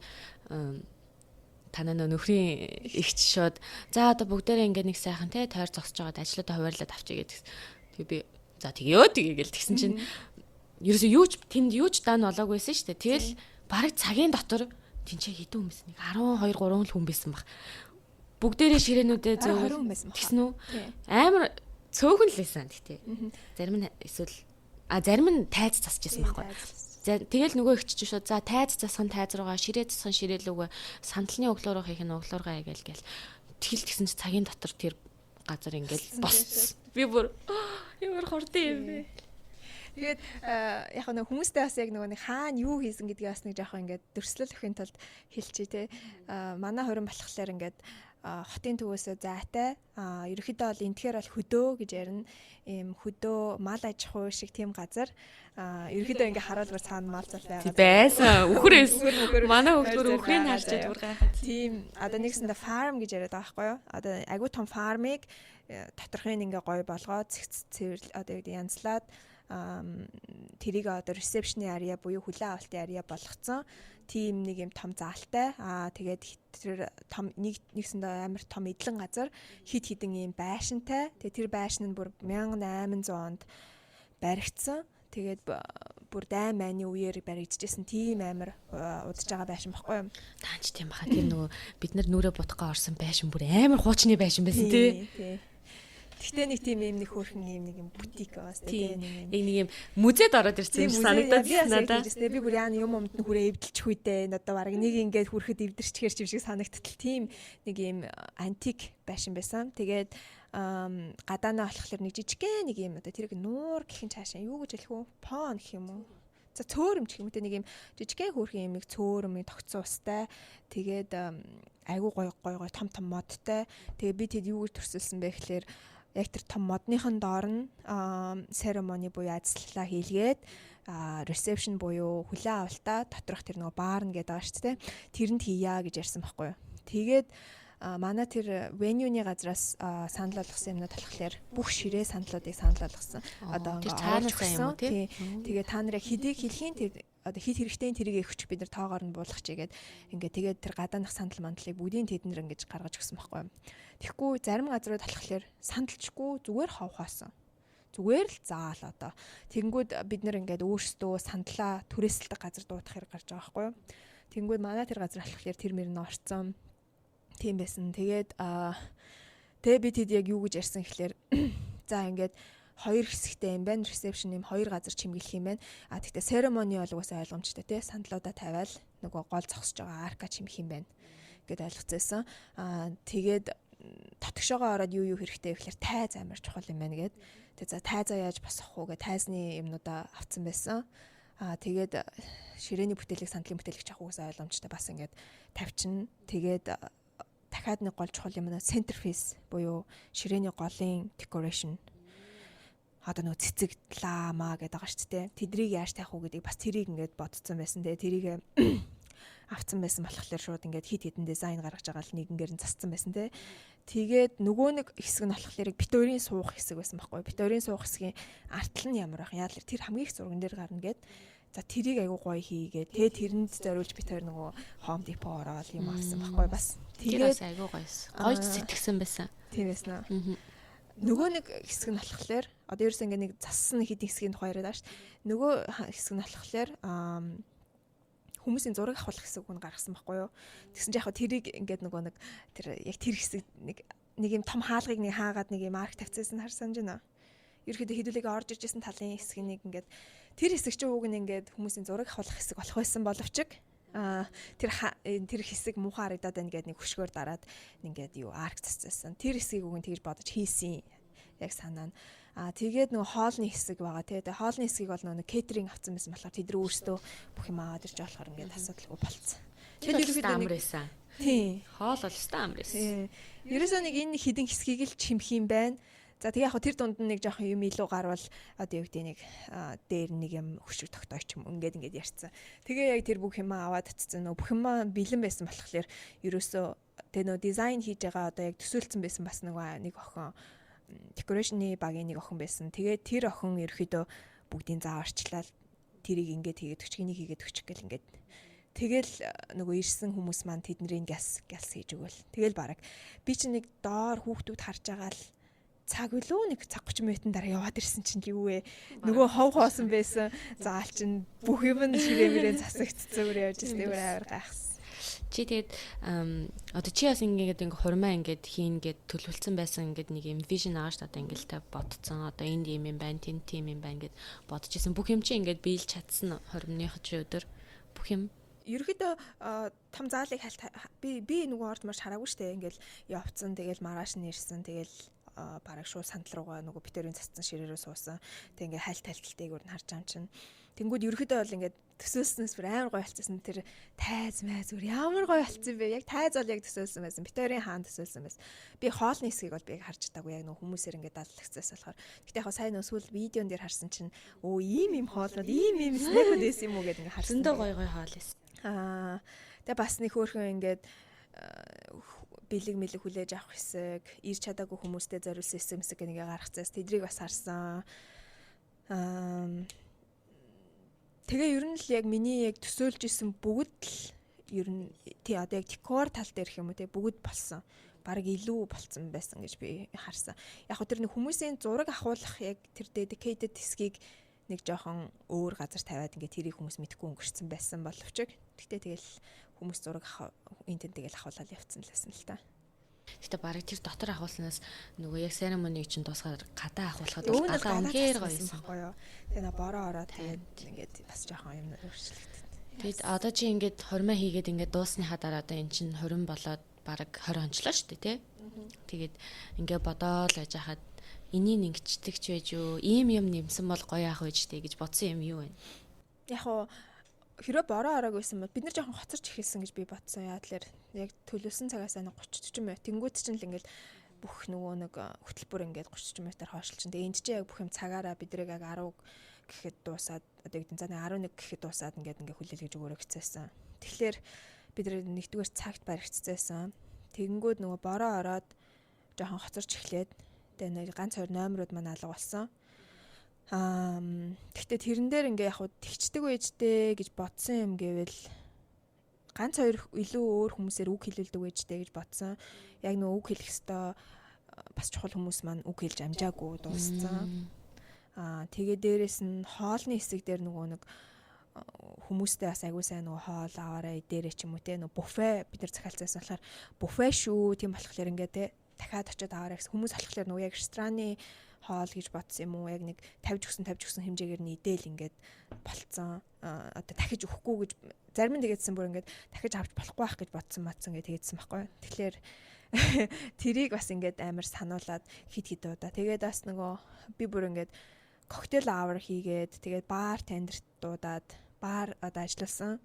танаа нөө нөхрийн эгч шууд за одоо бүгдээрээ ингээд нэг сайхан те тойр зогсож байгаад ажлуудаа хуваарлаад авчиг гэдэг. Тэгээ би за тэгёо тэгээ гэл тэгсэн чинь ерөөсөө юу ч тэнд юу ч даан болоогүйсэн шүү дээ. Тэгэл бараг цагийн дотор тэнцээ хэдэн хүн байсан, нэг 12 3 л хүн байсан баг. Бүгдээрээ ширээнүүдээ зөөгөл 20 хүн байсан баг. Тэгсэн үү? Амар цөөхөн л байсан гэтээ. Зарим нь эсвэл зарим нь тайз засаж исэн байхгүй. За тэгэл нөгөө их чиж шууд за тайз засах нь тайз руугаа, ширээ засах нь ширээ лүүгээ, сандлын өглөө рүү хийх нь өглөө руугаа гээл гээл. Тэгэл тэгсэн чи цагийн дотор тэр газар ингээл босцсон. Би бүр ямар хурдан юм бэ? Тэгээд яг нэг хүмүүстэй бас яг нөгөө нэг хаана юу хийсэн гэдгийг бас нэг жоохон ингээд дөрслөл өгөхийн тулд хэлчихье те. Манай хорин болохоор ингээд хотын төвөөсөө зайтай, ерөнхийдөө бол энтгэхэр бол хөдөө гэж ярина. Ийм хөдөө мал аж ахуй шиг тийм газар. Ерөнхийдөө ингээ харуул бүр цаана мал зал байгаа. Байсан. Үхэр байсан. Манай хүүхд бүр үхрийг харчаад бүр гайхаад. Тийм, одоо нэгсэндээ farm гэж яриад байгаа байхгүй юу? Одоо айгуу том farm-ыг доторхын ингээ гоё болгоод цэвэр одоо юу гэдэг янзлаад, тэрийг одоо reception-ы area буюу хүлээн авалтын area болгоцсон. Тийм нэг юм том заалтай. Тэгээд тэр том нэг нэгсэндээ амар том эдлэн газар хид хідэн юм байшинтай. Тэгээд тэр байшин нь бүр 1800 онд баригдсан. Тэгээд бүр дайн майны үеэр баригдчихсэн тийм амар удаж байгаа байшин баггүй юу? Таанч тийм баха. Тэр нөгөө бид нар нүрэ бутгаа орсон байшин бүр амар хуучны байшин байсан тий. Тий. Гэхдээ нэг тийм юм нэг хөөрхөн юм нэг юм бутик байгаас тийм нэг нэг юм музейд ороод ирсэн юм санагдаад надад. Би бүр яа юм юмд нь хүрээ эвдэлчих үедээ надад бараг нэг ингээд хүрэхэд эвдэрчихэр юм шиг санагдтал тийм нэг юм антик байшин байсан. Тэгээд гадаанаа болохоор нэг жижигхэн нэг юм одоо тэрийг нуур гэх юм цаашаа юу гэж хэлэх вэ? Pond гэх юм уу? За цөөрөмж гэх юм те, нэг юм жижигхэн хөөрхөн юм нэг цөөрөм тогтсон устай. Тэгээд айгуу гой гой гой том том модтой. Тэгээ би тэд юу гэж төрсөлсөн бэ гэхлээр Яг тэр том модныхан доор нь ceremony буюу ажиллалаа хийлгээд, reception буюу хүлээн авалтаа доторх тэр нөгөө баар нь гэдэг байгаа шүү дээ. Тэрэнд хийя гэж ярьсан байхгүй юу. Тэгээд манай тэр venue-ний газраас санал болгосон юмнууд болохоор бүх ширээ саналуудыг санал болгосон. Одоо тэр цаанаасаа юм уу, тий? Тэгээ та нар яг хэдийг хэлхийн, тэр одоо хит хэрэгтэй, тэрийг өгч, бид нар тоогоор нь буулгах чигээд ингээ тэгээд тэр гадаанах сандал мандлыг бүгдийг тэд нар ингэж гаргаж өгсөн байхгүй юу. Тэгэхгүй зарим газрууд болохоор сандалчгүй зүгээр ховхоосон. Зүгээр л заал одоо. Тэгэнгүүт бид нар ингээд өөрсдөө сандлаа түрээсэлдэг газар дуудах хэрэг гарч байгаа байхгүй юу. Тэгэнгүүт манай тэр газар болохоор тэр мөр нь орцсон. Тийм байсан. Тэгээд тэгээ би тэд яг юу гэж ярьсан гэхлээр, за, ингээд хоёр хэсэгтэй юм байна. Reception юм хоёр газар чимэглэх юм байна. А тэгтээ ceremony бол угаасаа ойлгомжтой, тий. Сандлуудаа тавиал нөгөө гол зогсож байгаа арка чимэх юм байна гэд ойлгоцсон. А тэгээд дотгошоогоо ороод юу юу хэрэгтэй вэ гэхлээр тайз амар чухал юм байна гэд. Тэгээ за, тайзаа яаж босгох уу гэ тайзны юмнуудаа авцсан байсан. Аа, тэгээд ширээний бүтээлэг, сандлын бүтээлэг авах угаасаа ойлгомжтой, бас ингээд тавьчихна. Тэгээд дахиад нэг гол чухал юм нь centerpiece буюу ширээний голын decoration, одоо нөгөө цэцэг лаамаа гэдэг байгаа шүү дээ. Тэдрийг яаж тавих уу гэдгийг бас тэрийг ингээд бодцсон байсан. Тэгээ тэрийг авцсан байсан болохоор шууд ингээд хит хитэн дизайн гаргаж байгаа л нэгнгээр нь засцсан байсан те. Тэгээд нөгөө нэг хэсэг нь болохоор бит хоёрын суух хэсэг байсан байхгүй. Бит хоёрын суух хэсгийн артал нь ямар байх. Яг л тэр хамгийн их зурган дээр гарна гэд. За, тэрийг айгуу гоё хийгээд, тэгээ тэрэнд зориулж бит хоёр нөгөө Home Depot ороод юм авсан байхгүй бас. Тэгээд айгуу гоёс. Гоё сэтгэсэн байсан. Тийм байсан уу? Нөгөө нэг хэсэг нь болохоор одоо ерөөсөө ингээ нэг зассан хэдэн хэсгийн тухай яриад байгаа шүү дээ. Нөгөө хэсэг нь болохоор хүмүүсийн зураг авах хэсэг үн гаргасан байхгүй юу. Тэгсэн чинь яг тэрийг ингээд нөгөө нэг тэр яг тэр хэсэг нэг нэг юм том хаалгыг нэг хаагаад нэг юм арк тавьчихсан харсан ч гинэ. Ерөөхдөө хэдүүлэг орж иж исэн талын хэсгийг нэг ингээд тэр хэсэг чинь уг нь ингээд хүмүүсийн зураг авах хэсэг болох байсан боловч тэр тэр хэсэг муухай харагдаад байна гэдээ нэг хөшгөөр дараад ингээд юу арк зассан. Тэр хэсгийг уг нь тэгж бодож хийсэн яг санаа нь. Аа, тэгээд нөгөө хоолны хэсэг байгаа, тий. Тэгээ хоолны хэсгийг бол нөгөө catering авсан байсан болохоор тэд нар өөрсдөө бүх юм аваад ирж болохоор ингээд асуудалгүй болцсон. Тэр ерөөхдөө амар байсан. Тийм. Хоол бол өстой амар байсан. Ерөөсөө нэг энэ хідэн хэсгийг л чимх юм байна. За, тэгээ яг тэр дунд нь нэг жоохон юм илүү гарвал одоо юу гэдэг, нэг дээр нэг юм хөшиг тогтоож ч юм ингээд ингээд ярьцсан. Тэгээ яг тэр бүх юм аваад татсан, нөө бүх юм бэлэн байсан болохоор ерөөсөө тэгээ нөө дизайн хийж байгаа, одоо яг төсөөлцөн байсан бас нөгөө нэг охин, decoration-ы багийн нэг охин байсан. Тэгээ тэр охин ерөөхдөө бүгдийн зааварчлал тэрийг ингээд хийгээд өгч, энийг хийгээд өгч гэл ингээд тэгэл нөгөө ирсэн хүмүүс маань тэдний гяс гялс хийж өгөөл. Тэгэл бараг би чинь нэг доор хүүхдүүд харж байгаа л цаг үлээ, нэг цаг 30 минутын дараа яваад ирсэн чинь юу вэ? Нөгөө хов хоосон байсан. Заал чинь бүх юм нь ширээ мөрөө засагдцсан, өөр явж ирсэн. Өөр амар гайхсан. Чи тэгээд одоо чи бас ингээд ингээ хурмаа ингээд хийн гэд төлөвлөсөн байсан, ингээд нэг юм vision байгаа шүү дээ. Одоо ингээл та бодцсон. Одоо энд юм юм байна, тэнд тийм юм байна гэд бодож исэн. Бүх юм чи ингээд биелж чадсан, хормных чи өдөр бүх юм? Ерөөхдөө том заалыг хальт би нөгөө орж марш хараагүй штэ, ингээл явцсан, тэгэл маргааш нь ирсэн, тэгэл бараг шууд сандал руугаа нөгөө битэрийн цацсан ширээрээ суусан. Тэг ингээ хальт хальталтыг өөр нь харж байгаа юм чинь. Тэнгүүд ерөөхдөө бол ингээд төсөөлснөөс бүр амар гоё болчихсон. Тэр тайз майз бүр ямар гоё болчихсон бэ? Яг тайз бол яг төсөөлсөн байсан. Битэрийн хаан төсөөлсөн байсан. Би хоолны хэсгийг бол би харж чадаагүй. Яг нөгөө хүмүүсээр ингээд даллагцаас болохоор. Гэтэ яг сайн нөгөө сүүл видеон дээр харсан чинь өө, ийм ийм хоолнууд, ийм ийм snack үүд байсан юм уу гэдээ ингээд харсан. Зөндөө гоё гоё хоол байсан. Аа, тэгээ бас нэг хөөрхөн ингээд бэлэг мэлэг хүлээж авах хэсэг, ирж чадаагүй хүмүүстэй зориулсан хэсэг мэсэг гэх нэгэ гаргацаас тэдрийг бас харсан. Аа, тэгээ ер нь л яг миний яг төсөөлж исэн бүгд л ер нь тий одоо яг декор тал дээр гэх юм уу, тий, бүгд болсон. Бараг илүү болцсон байсан гэж би харсан. Яг хөө тэр нэг хүмүүсийн зураг авахуулах яг тэр dedicated хэсгийг нэг жоохон өөр газар тавиад ингээд тэрийг хүмүүс мэдхгүй өнгөрцөн байсан боловч гэхдээ тэгэл хүмүүс зураг энэ тэн тэгэл авахуулаад явцсан л байсан л та. Гэтэ бараг тэр дотор ахуулснаас нөгөө яг ceremony чинь дуусгаад гадаа ахуулахад бол гадаа үнэхээр гоё байсан байхгүй юу. Тэгээ на бороо ороод тэгээд ингээд бас жоохон юм өөрчлөгдөв. Тэгэд одоо чи ингээд хормоо хийгээд ингээд дууссныхаа дараа одоо эн чинь 20 болоод бараг 20 ончлоо шүү дээ, тий. Тэгээд ингээ бодоол байж хахад энийг ингэчдэг ч байж юу, ийм юм нэмсэн бол гоё ах байж тээ гэж бодсон юм юу вэ? Яг уу хэрвээ бороо ороог байсан бол бид нар жоохон хоцорч эхэлсэн гэж би бодсон. Яа тэгэхээр яг төлөвлөсөн цагаас 30 40 минут. Тэнгүүд чинь л ингээл Бүх нөгөө нэг хөтөлбөр ингээд 30 минутаар хойшилчин. Тэгээ энд чинь яг бүх юм цагаараа бидрэг яг 10 гэхэд дуусаад одоо гэдэг за 11 гэхэд дуусаад ингээд ингээд хүлээлгэж өгөөрэй гэцээсэн. Тэгэхээр бид нэгдүгээр цагт баригдцээсэн. Тэгэнгүүт нөгөө бороо ороод жоохон хоцорч эхлээд тэгээ нэг ганц хоёр номерууд маань алга болсон. Тэгтээ тэрэн дээр ингээ яг тэгчдэг байжтэй гэж бодсон юм гэвэл ганц хоёр илүү өөр хүмүүсээр үг хэлүүлдэг байжтэй гэж бодсон. Яг нөгөө үг хэлэх ёстой бас чухал хүмүүс маань үг хэлж амжаагүй дууссан. Тэгээ дээрэс нь хоолны хэсэг дээр нөгөө нэг хүмүүстэй бас айгуу сайн нөгөө хоол аваарай дээрээ ч юм уу те нөгөө буфе бид нар захиалцаас болохоор буфе шүү тийм болохоор ингээ те дахиад очиод аваарай гэсэн хүмүүс болохоор нөгөө яг рестораны хоол гэж бодсон юм уу яг нэг 50 өгсөн хэмжээгээр нь идээл ингээд болцсон. Одоо дахиж өгөхгүй гэж зарим нь тэгээдсэн бүр ингээд дахиж авч болохгүй байх гэж бодсон матсан гэж тэгээдсэн байхгүй. Тэгэхээр тэрийг бас ингээд амар сануулад хит хит удаа. Тэгээд бас нөгөө би бүр ингээд коктейл hour хийгээд тэгээд бар тендерт дуудаад бар одоо ажилласан.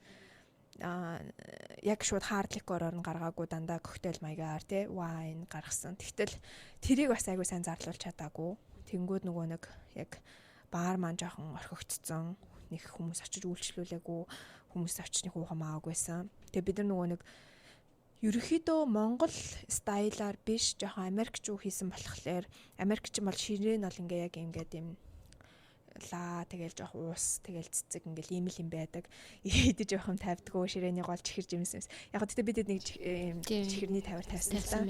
Яг шууд hard liquor-оор нь гаргаагүй дандаа коктейл маягаар тий wine гаргасан. Тэгтэл тэрийг бас айгүй сайн зарлуулж чадаагүй. Тэнгүүд нөгөө нэг яг бар маань жоохон орхигдсон. Нэг хүмүүс очиж үйлчлүүлээгүй, хүмүүс очиж нэг уух маагүй байсан. Тэгээ бид нар нөгөө нэг ерөнхийдөө Монгол стайлаар биш жоохон Америкчуу хийсэн болохоор Америкч бол ширээ нь бол ингээ яг ингээд юм лаа тэгэл жоох уус тэгэл цэцэг ингээл ийм л юм байдаг. Идэж явах юм тавьдгүү ширээний гол чихэр жимс. Яг гэхдээ бид нэг ийм чихэрний тавиар тавьсан л та.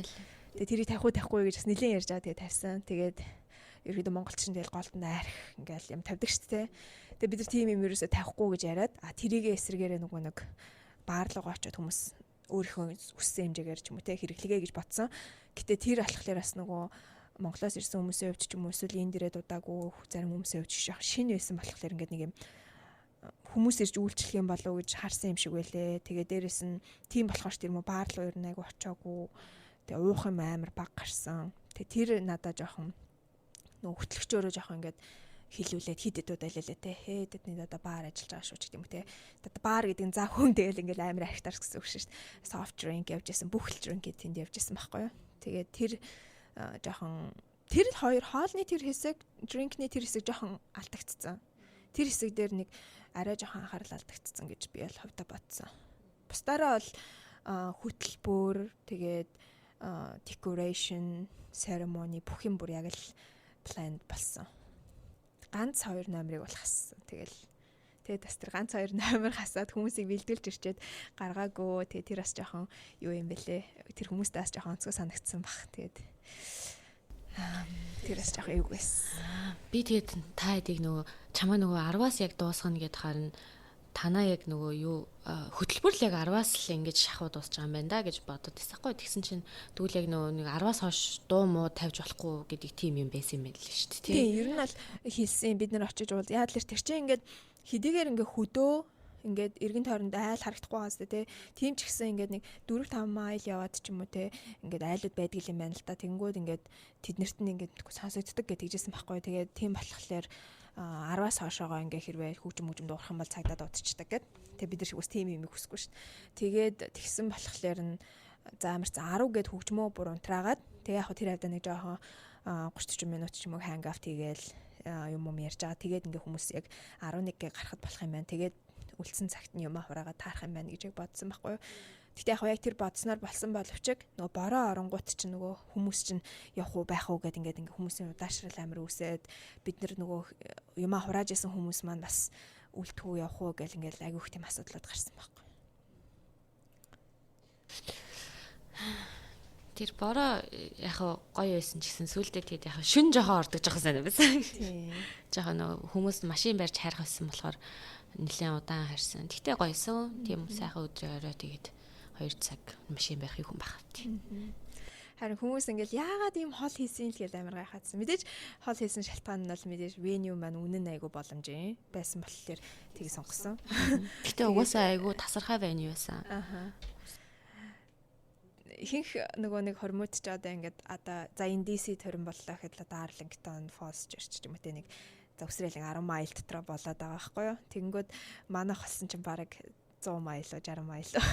Тэгээ тэрийг тавих уу тавихгүй гэж бас нэлээд ярьж байгаа. Тэгээ тавьсан. Тэгээд ерөөдөө монголч нь тэгэл голд нь арх ингээл юм тавьдаг шүү дээ. Тэгээ бид нар тийм юм ерөөсөө тавихгүй гэж яриад а тэрийгээ эсрэгээрээ нөгөө нэг баарлуугаа очиод хүмүүс өөрийнхөө хүссэн хэмжээгээр ч юм уу те хэрэглэгээ гэж бодсон. Гэтэ тэр болохоор бас нөгөө Монголоос ирсэн хүмүүсийн хувьд ч юм уу эсвэл энэ дээрээ дуудаагүй зарим хүмүүсийн хувьд ч шинэ байсан болохоор ингээд нэг юм хүмүүс ирж үйлчлэх юм болов уу гэж харсан юм шиг байлээ. Тэгээ дээрэс нь тийм болохоор ч тэр мө баар руу ер нь айгу очоогүй. Тэгээ уух юм амар баг гарсан. Тэгээ тэр надаа жоохон нөгөө хөтлөгчөөрөө жоохон ингээд хилүүлээд хид хэд удаа лээ те. Хээ тэдний одоо баар ажиллаж байгаа шүү ч гэдэг юм те. Одоо баар гэдэг нь за хүн тэгэл ингээл амар архитарс гэсэн үг шүү дээ. Soft drink явж исэн, бүх л drink тэнд явж исэн байхгүй юу. Тэгээд тэр жоохон тэр хоёр хоолны тэр хэсэг, drinkний тэр хэсэг жоохон алдагдцсан. Тэр хэсэг дээр нэг арай жоохон анхаарал алдагдцсан гэж би бол хувьдаа бодсон. Бусдаараа бол хөтөлбөр, тэгээд decoration, ceremony бүх юм бүр яг л planned болсон. Ганц хоёр номерыг бол хассан. Тэгэл тэгээд бас тэр ганц хоёр номер хасаад хүмүүсийг бэлдүүлж ирчээд гаргаагүй. Тэгээд тэр бас жоохон юу юм бэлээ. Тэр хүмүүстээ бас жоохон онцгой санагдсан бах. Тэгээд тэр бас жоохон эвгүй байсан. Би тэгээд та хэдийг нөгөө чамаа нөгөө 10-аас яг дуусгана гэд харна танаа яг нөгөө юу хөтөлбөр л яг 10-аас л ингэж шахуу дуусч байгаа юм байна да гэж бодод байсан хгүй. Тэгсэн чинь тэгвэл яг нөгөө нэг 10-аас хойш дуу муу тавьж болохгүй гэдэг тийм юм байсан юм байл л шүү дээ. Тийм, ер нь бол хэлсэн бид нар очиж уул. Яг л тэр чинь ингээд хэдийгээр ингээд хөдөө ингээд эргэн тойронд айл харагдахгүй байгаас те. Тийм ч гэсэн ингээд нэг 4-5 майл яваад ч юм уу те. Ингээд айлууд байдаг юм байна л да. Тэнгүүд ингээд тэднэрт нь ингээд сонсогддог гэж тэгжсэн байхгүй. Тэгээд тийм болохоор 10-аас хойшоогоо ингээ хэрвээ хүүчм мүжим дуурах юм бол цагдаа дуудчихдаг гэд. Тэгээ бид нар ус тийм юм хүсэхгүй шүү дээ. Тэгээд тэгсэн болохоор нь за амар за 10 гэд хөгжмөө бүр унтраагаад тэгээ яг тэр хавьдаа нэг жоохон 30 40 минут ч юм уу hang out хийгээл юм юм ярьж байгаа. Тэгээд ингээ хүмүүс яг 11-гээ гарахад болох юм байна. Тэгээд үлдсэн цагт нь юмаа хураагаад таарах юм байна гэж яг бодсон байхгүй юу. Гэтэ яг яг тэр бодсноор болсон боловч нөгөө бороо оронгууд чинь нөгөө хүмүүс чинь явах уу байх уу гэд ингээд ингээ хүмүүсийн удаашрал амар үүсээд бид нар нөгөө юмаа хурааж исэн хүмүүс маань бас үлдэх үү явах уу гэл ингээд айгүйх тийм асуудлууд гарсан байхгүй. Тэр бороо яг гоё байсан ч гэсэн сүулдэ тэгээд яг шүн жоохон ордог жоохон сайн байсан. Тийм. Жоохон нөгөө хүмүүс машин барьж хайрах байсан болохоор нэлээд удаан харсан. Тэгтээ гоёсон. Тийм сайхан өдрийн орой тэгээд 2 цаг машин барих хүн байх. Тийм. Харин хүмүүс ингээл яагаад ийм хол хийсэн л гэж амар гайхаадсан. Мэдээж хол хийсэн шалтгаан нь бол мэдээж venue маань үнэн айгу боломжийн байсан болохоор тийг сонгосон. Гэтэ угаасаа айгу тасархай venue байсан. Аха. Ихэнх нөгөө нэг хормууд ч одоо ингээд одоо за энэ DC төрөн боллоо гэхэд л одоо Arlington Falls ч ирч юм те нэг за өсрөөлэн 10 майл дотроо болоод байгаа байхгүй юу. Тэнгүүд манайх болсон чинь бараг 100 майл уу 60 майл уу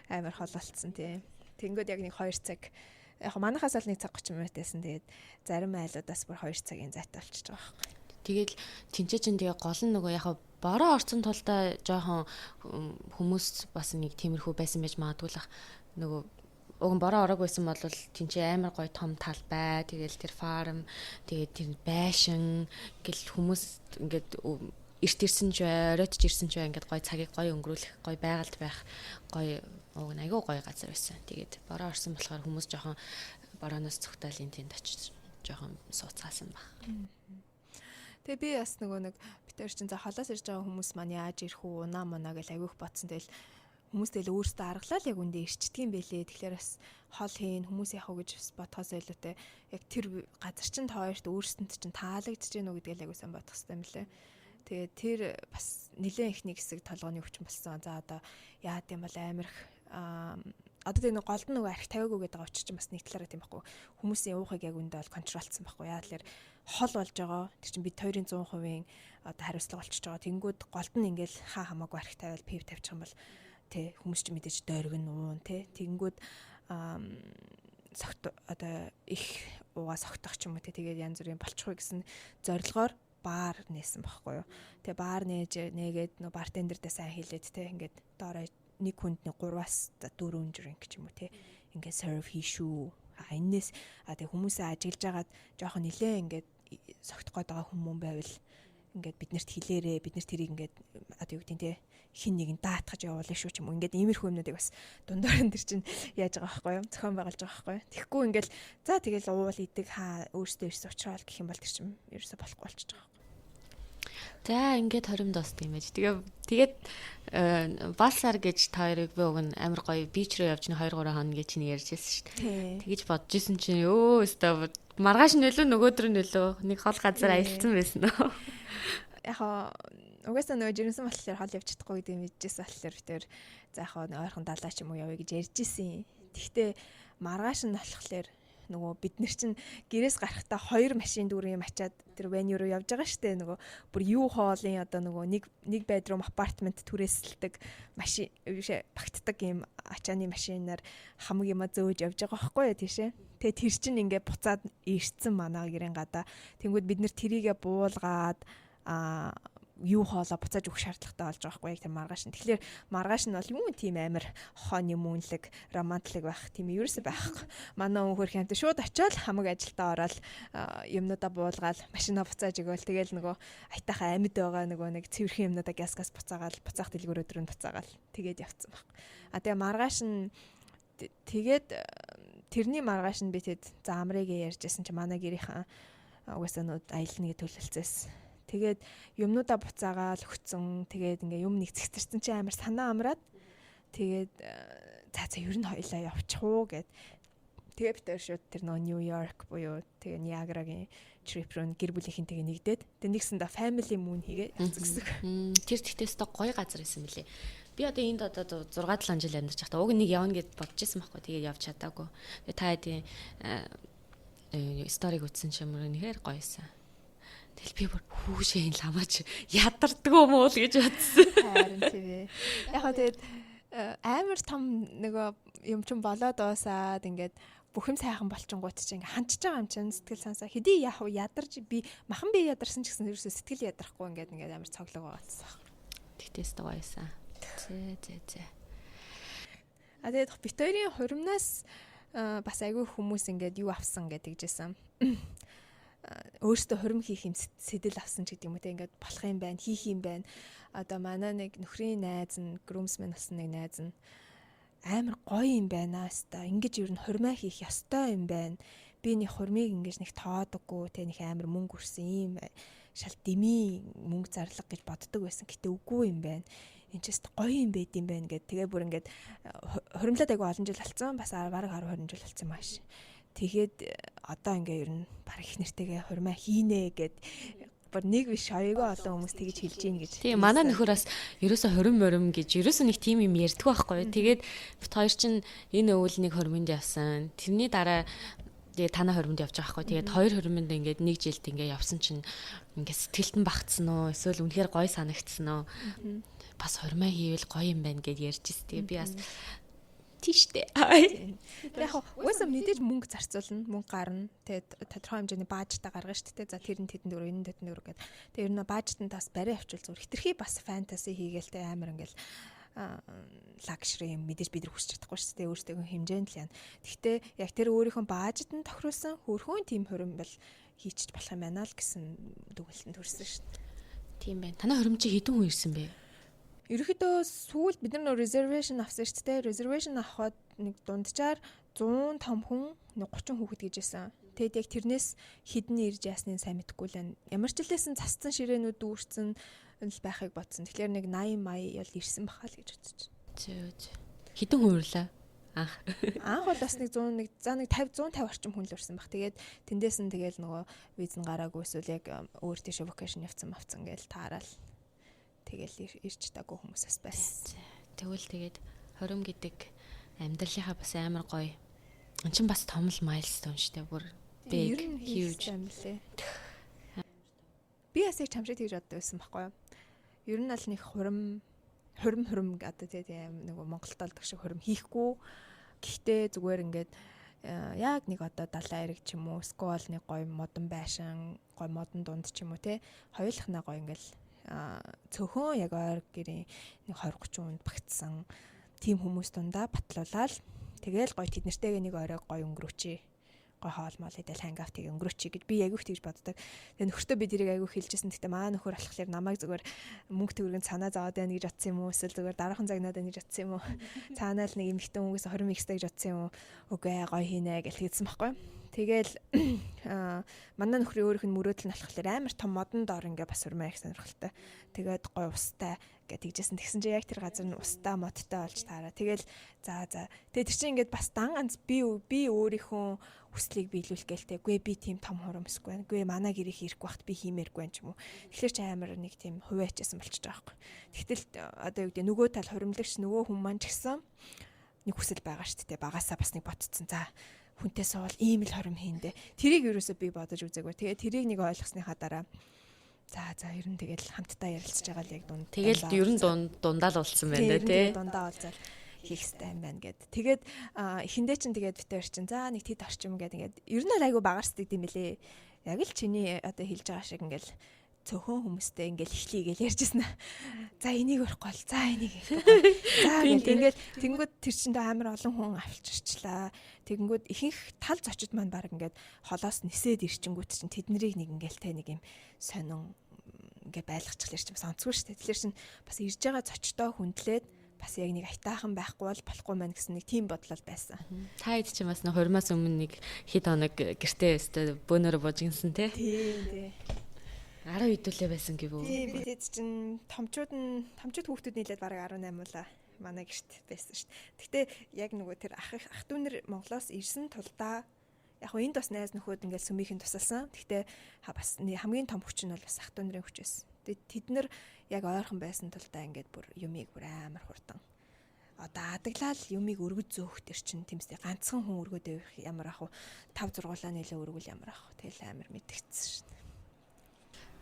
амар хол болцсон тийм. Тэнгүүд яг нэг 2 цаг Яг манайхаас л 1 цаг 30 минут байсан. Тэгээд зарим айлуудаас бүр 2 цагийн зайтай болчихж байгаа байхгүй. Тэгэл тэнцээ чин тэгээ гол нь нөгөө яг бороо орсон тулдаа жоохон хүмүүс бас нэг тиймэрхүү байсан байж магадгүй л ах нөгөө уг нь бороо ороог байсан бол тэнцээ амар гоё том талбай тэгэл тэр farm тэгээд тэр байшин гэл хүмүүс ингээд эрт ирсэн ч бай, оройтж ирсэн ч бай ингээд гоё цагийг гоё өнгөрүүлэх, гоё байгальд байх гоё уг нь айгүй гоё газар байсан. Тэгээд бороо орсон болохоор хүмүүс жоохон борооноос цугтаал энэ тэнд очиж жоохон сууцаасан баг. Тэгээ би бас нөгөө нэг бид нар чинь за холоос ирж байгаа хүмүүс маань яаж ирэх үү, унаа мунаа гэж айгүйх бодсон. Тэгэл хүмүүс тэгэл өөрсдөө аргалаа л яг үндэ ирчдэг юм бэлээ. Тэгэхээр бас хол хийн хүмүүс яах вэ гэж бас бодхоос илүүтэй яг тэр газар чинь та хоёрт өөрсдөнд чинь таалагдж гэнэ үү гэдгээл айгүй сайн бодох хэрэгтэй юм лээ. Тэгээ тэр бас нэлээд их нэг хэсэг толгойн өвчин болсон. За одоо яад юм бол амар их одоо тэр нэг голд нөгөө арх тавиагүй гэдэг байгаа учир чинь бас нэг талаараа тийм байхгүй. Хүмүүсийн уухыг яг үндэ бол контролцсон байхгүй. Яа тэгэхээр хол болж байгаа. Тэр чинь бид хоёрын 100% одоо хариуцлага болчихж байгаа. Тэнгүүд голд нь ингээл хаа хамаагүй арх тавиал пив тавьчих юм бол тэ хүмүүс чинь мэдээж дойрог нь уун тэ. Тэнгүүд согт одоо их уугаа согтох ч юм уу тэ тэгээд янз бүрийн болчихгүй гэсэн зорилгоор баар нээсэн байхгүй юу. Тэгээ баар нээж нээгээд нөө бартендердээ сайн хэлээд те ингээд доороо нэг хүнд нэг 3-аас 4 drink ч юм уу те ингээд serve хий шүү. А энэс а тэг хүмүүсээ ажиглаж агаад жоохон нилээ ингээд согтох гээд байгаа хүмүүн байвал ингээд биднэрт хэлээрээ бид нар тэрийг ингээд одоо юу гэдэг нь те хин нэгэн даатгаж явуулна шүү ч юм уу ингээд иймэрхүү юмнуудыг бас дундаар нь тэр чинь яаж байгаа байхгүй юу зохион байгуулж байгаа байхгүй юу. Тэгэхгүй ингээд за тэгэл уул идэг хаа өөртөө ирсэн учраас гэх юм бол тэр чинь ерөөсө болохгүй болчихж байгаа. За ингээд хорим дуусдаг юм байж. Тэгээд Балсар гэж та хоёрыг би уг нь амар гоё beach рүү явж 2 3 хоног гэж чиний ярьж байсан шүү дээ. Тэгэж бодож исэн чинь өө өстой маргааш нөлөө нөгөөдөр нөлөө нэг хол газар аялцсан байсан нөө. Яг угаасаа нөгөө жирэмсэн болохоор хол явж чадахгүй гэдгийг мэдчихсэн болохоор би тэр за яг ойрхон далаа ч юм уу явъя гэж ярьж исэн. Тэгтээ маргааш нь болохоор нөгөө бид нар чинь гэрээс гарахдаа хоёр машин дүүрэн юм ачаад тэр venue руу явж байгаа штэ нөгөө бүр юу хоолын одоо нөгөө нэг нэг bedroom apartment түрээсэлдэг машин бишээ багтдаг юм ачааны машинаар хамаг юма зөөж явж байгаа байхгүй юу тийшээ. Тэгээ тэр чинь ингээ буцаад ирцэн манаа гэрэн гадаа. Тэнгүүд бид нар тэрийгэ буулгаад а юу хоолоо буцааж өгөх шаардлагатай болж байгаа байхгүй яг тэр маргааш нь. Тэгэхээр маргааш нь бол юу тийм амар honeymoon-лэг, романтлаг байх тийм ерөөсөө байхгүй. Манай хүн хөрх юмтай шууд очиод хамаг ажилдаа ороод юмнуудаа буулгаал машинаа буцааж өгөөл тэгэл нөгөө аятайхаа амьд байгаа нөгөө нэг цэвэрхэн юмнуудаа газ газ буцаагаал буцаах дэлгүүр өдрөнд буцаагаал тэгээд явцсан баг. А тэгээ маргааш нь тэгээд тэрний маргааш нь би тэд за амрыг ярьжсэн чи манай гэрийнхэн угаасаа нүүд аялна гэж төлөлцөөс. Тэгээд юмнуудаа буцаагаал өгцөн. Тэгээд ингээ юм нэг цэгцэрсэн чи амар санаа амраад тэгээд за за ер нь хоёлаа явчих уу гэд. Тэгээ бид хоёр шууд тэр нөө Нью Йорк буюу тэгээ Ниагарагийн trip руу гэр бүлийнхэнтэйгээ нэгдээд тэгээ нэгсэндээ family moon хийгээ явцсан гэсэн. Тэр тэгтээ өстой гоё газар байсан мөлий. Би одоо энд одоо 6 7 жил амьдарч байхдаа уг нэг явна гэд бодож исэн байхгүй. Тэгээд явж чадаагүй. Тэгээ та хэдийн story-г үзсэн ч юм уу нэхэр гоёсэн. Тэгэл би бүр хүүшээ энэ ламаач ядардгүй юм уу л гэж бодсон. Харин тийм ээ. Яг хаа тэгээд амар том нөгөө юм чин болоод дуусаад ингээд бүх юм сайхан болчингууд чинь ингээ ханчж байгаа юм чинь сэтгэл сансаа хэдий яах вэ ядарч би махан би ядарсан ч гэсэн ерөөсөө сэтгэл ядрахгүй ингээд ингээд амар цоглог байгаадсан. Тэгтээс гоёсан. Зэ зэ зэ. А тэгээд бит хоёрын хуримнаас бас айгүй хүмүүс ингээд юу авсан гэдэг жисэн. Өөртөө хурим хийх юм сэтэл авсан ч гэдэг юм уу те ингээд болох юм байна, хийх юм байна. Одоо манай нэг нөхрийн найз нь groomsman болсон нэг найз нь амар гоё юм байна хаста. Ингэж ер нь хурмаа хийх ёстой юм байна. Би нэг хурмыг ингэж нэг тоодоггүй те нэг амар мөнгө өрсөн ийм шал дэмий мөнгө зарлага гэж боддог байсан. Гэтэ үгүй юм байна. Энд ч өст гоё юм байд юм байна гэд. Тэгээ бүр ингээд хуримлаад айгүй олон жил болцсон. Бас бараг 10 20 жил болцсон юм ааш. Тэгээд одоо ингээ ер нь бараг их нэртэйгээ хурмаа хийнэ гэд бүр нэг биш хоёроо олон хүмүүс тэгж хэлж гин гэж. Тийм манай нөхөр бас ерөөсө хорим морим гэж ерөөсө нэг тийм юм ярьдгүй байхгүй. Тэгээд бит хоёр чинь энэ өвөл нэг хоримонд явсан. Тэрний дараа тэгээ танаа хоримонд явж байгаа байхгүй. Тэгээд хоёр хоримонд ингээд нэг жилд ингээд явсан чинь ингээд сэтгэлд нь багтсан уу? Эсвэл үнэхээр гоё санагдсан уу? Бас хоримоо хийвэл гоё юм байна гэд ярьж ирсэн. Тэгээ би бас Тийштэй. Яг угаасаа мэдээж мөнгө зарцуулна, мөнгө гарна. Тэгээд тодорхой хэмжээний budget аа гаргана шүү дээ. За, тэр нь тэдэн төгрөг, энэ тэдэн төгрөг гэдэг. Тэгээд ер нь budget нь бас барай авчвал зүгээр хитрхи бас fantasy хийгээл те, амар ингээл luxury юм мэдээж бид нар хүсч чадахгүй шүү дээ. Өөртөө хэмжээнд л яана. Гэхдээ яг тэр өөрийнхөө budget нь тохируулсан хөөрхөн тийм хурим бол хийчих болох юм байна л гэсэн дүгэлтэнд хүрсэн шүү дээ. Тийм байна. Танай хурим чи хэдэн хүн ирсэн бэ? Ерөнхийдөө сүүлд бид нар нөө reservation авсан шүү дээ. Reservation авахад нэг дунджаар 105 хүн, нэг 30 хүүхэд гэж байсан. Тэгэд яг тэрнээс хэдэн ирж яасныг сайн мэдэхгүй л байна. Ямар ч лээсэн цасцсан ширээнүүд дүүрсэн л байхыг бодсон. Тэгэхээр нэг 80 80 бол ирсэн баха л гэж бодож байна. Зөө зөө. Хэдэн хүн ирлээ? Анх. Анх бол бас нэг 100, нэг за нэг 50 150 орчим хүн л ирсэн баг. Тэгээд тэндээс нь тэгэл нөгөө виз нь гараагүй, эсвэл яг өөр тийшээ vacation явцсан мавцсан гээл таараал. Тэгэл ирч чадаагүй хүмүүс бас байсан. Тэгвэл тэгээд хором гэдэг амьдралынхаа бас амар гоё. Эн чинь бас том л milestone шүү дээ. Бүр big, huge юм лээ. Би бас яг чам шиг тэгж боддог байсан байхгүй юу? Ер нь аль нэг хурим хурим хурим одоо тийм нэг Монголд болдог шиг хурим хийхгүй. Гэхдээ зүгээр ингээд яг нэг одоо далайн эрэг ч юм уу, эсвэл нэг гоё модон байшин, гоё модон дунд ч юм уу те, хоёулахнаа гоё ингээл цөөхөн яг ойр гэрийн нэг 20 30 хүнд багтсан тийм хүмүүс дундаа батлуулаад, тэгэл гоё тэд нартэйгээ нэг орой гоё өнгөрөөчээ, гой хоол моол идэл, hangout хийгээ өнгөрөөчий гэж би айгүйх тэгж боддог. Тэгээ нөхөртөө би тэрийг айгүйх хэлжсэн. Гэтэ маа нөхөр болохоор намайг зүгээр мөнгө төгрөгийн цанаа зовоод байна гэж бодсон юм уу? Эсвэл зүгээр дараахан загнаад байна гэж бодсон юм уу? Цаанаа л нэг эмэгтэй хүмүүсээс 20 мэгстэй гэж бодсон юм уу? Үгүй ээ, гоё хийнэ гэж хэлсэн байхгүй. Тэгэл манай нөхрийн өөрийнх нь мөрөөдөл нь болохоор амар том модон доор ингээ бас урмаа их сонирхолтой. Тэгээд гоё устай гэж тэгжсэн. Тэгсэн чинь яг тэр газар нь устай, модтой болж таараа. Тэгэл за за. Тэгээ тэр чинь ингээд бас дан ганц би өөрийнхөө хүслийг биелүүлэх гээл те. Үгүй, би тийм том хурам өсөхгүй байна. Үгүй, манай гэрийг хийхгүй бахт би хиймээргүй байна ч юм уу. Тэгэхээр чи амар нэг тийм хувиачсан болчихж байгаа байхгүй. Тэгтэл одоо юу гэдэг, нөгөө тал хуримлагч нөгөө хүн маань ч гэсэн нэг хүсэл байгаа шүү дээ. Багасаа бас нэг ботцсон. За, хүнтэй суувал ийм л хором хийндэ. Тэрийг ерөөсөө би бодож үзээгүй. Тэгээ тэрийг нэг ойлгосныхаа дараа за за, ер нь тэгэл хамтдаа ярилцж байгаа л яг дунд. Тэгэл ер нь дундаа л уулзсан байна тий. Дундаа уулзаал хийх хэрэгтэй юм байна гэд. Тэгээд эхэндээ чинь тэгээд бит хоёр чинь за нэг тэд орчим гэд ингээд ер нь айгу багаарсдаг юм бэлээ. Яг л чиний одоо хэлж байгаа шиг ингээл цөөхөн хүмүүстэй ингээл эхлэе гэж ярьжсэн. За, энийг өрөхгүй бол, за, энийг. За гэл ингээл тэнгүүд тэр чинь амар олон хүн авчирчлаа. Тэгэнгүүт ихэнх тал зочид маань баг ингээд холоос нисээд ирчингүүт чинь тэднэрийг нэг ингээл те, нэг юм сонин ингээ байлгачихлаар чинь бас онцгүй шүү дээ. Тэгэхээр чинь бас ирж байгаа зочдоо хүндлээд бас яг нэг аятайхан байхгүй бол болохгүй мэн гэсэн нэг тийм бодлол байсан. Та хэд чинь бас нэг хурмаас өмнө нэг хэд хоног гэртээ өстой бөөнөрө божигнсан те. Тийм тий. 10 хэдүүлээ байсан гэв үү? Тийм, би тэд чинь томчууд нь, томчууд хүүхдүүд нийлээд бараг 18 муулаа манай гэрт байсан шүү дээ. Гэхдээ яг нөгөө тэр ах ах дүүнэр Монголоос ирсэн тулдаа яг хөө энд бас найз нөхөд ингээл сүмийнхэн тусалсан. Гэхдээ бас хамгийн том хүч нь бол бас ах дүүнэрийн хүч байсан. Тэгээд тэд нар яг ойрхон байсан тулдаа ингээд бүр юмыг бүр амар хурдан одоо адаглал юмыг өргөж зөөх төр чинь тэмстэй ганцхан хүн өргөөд явах ямар ах вэ? 5 6 нийлээ өргөл ямар ах вэ? Тэгэл амар мэдгдсэн шүү дээ.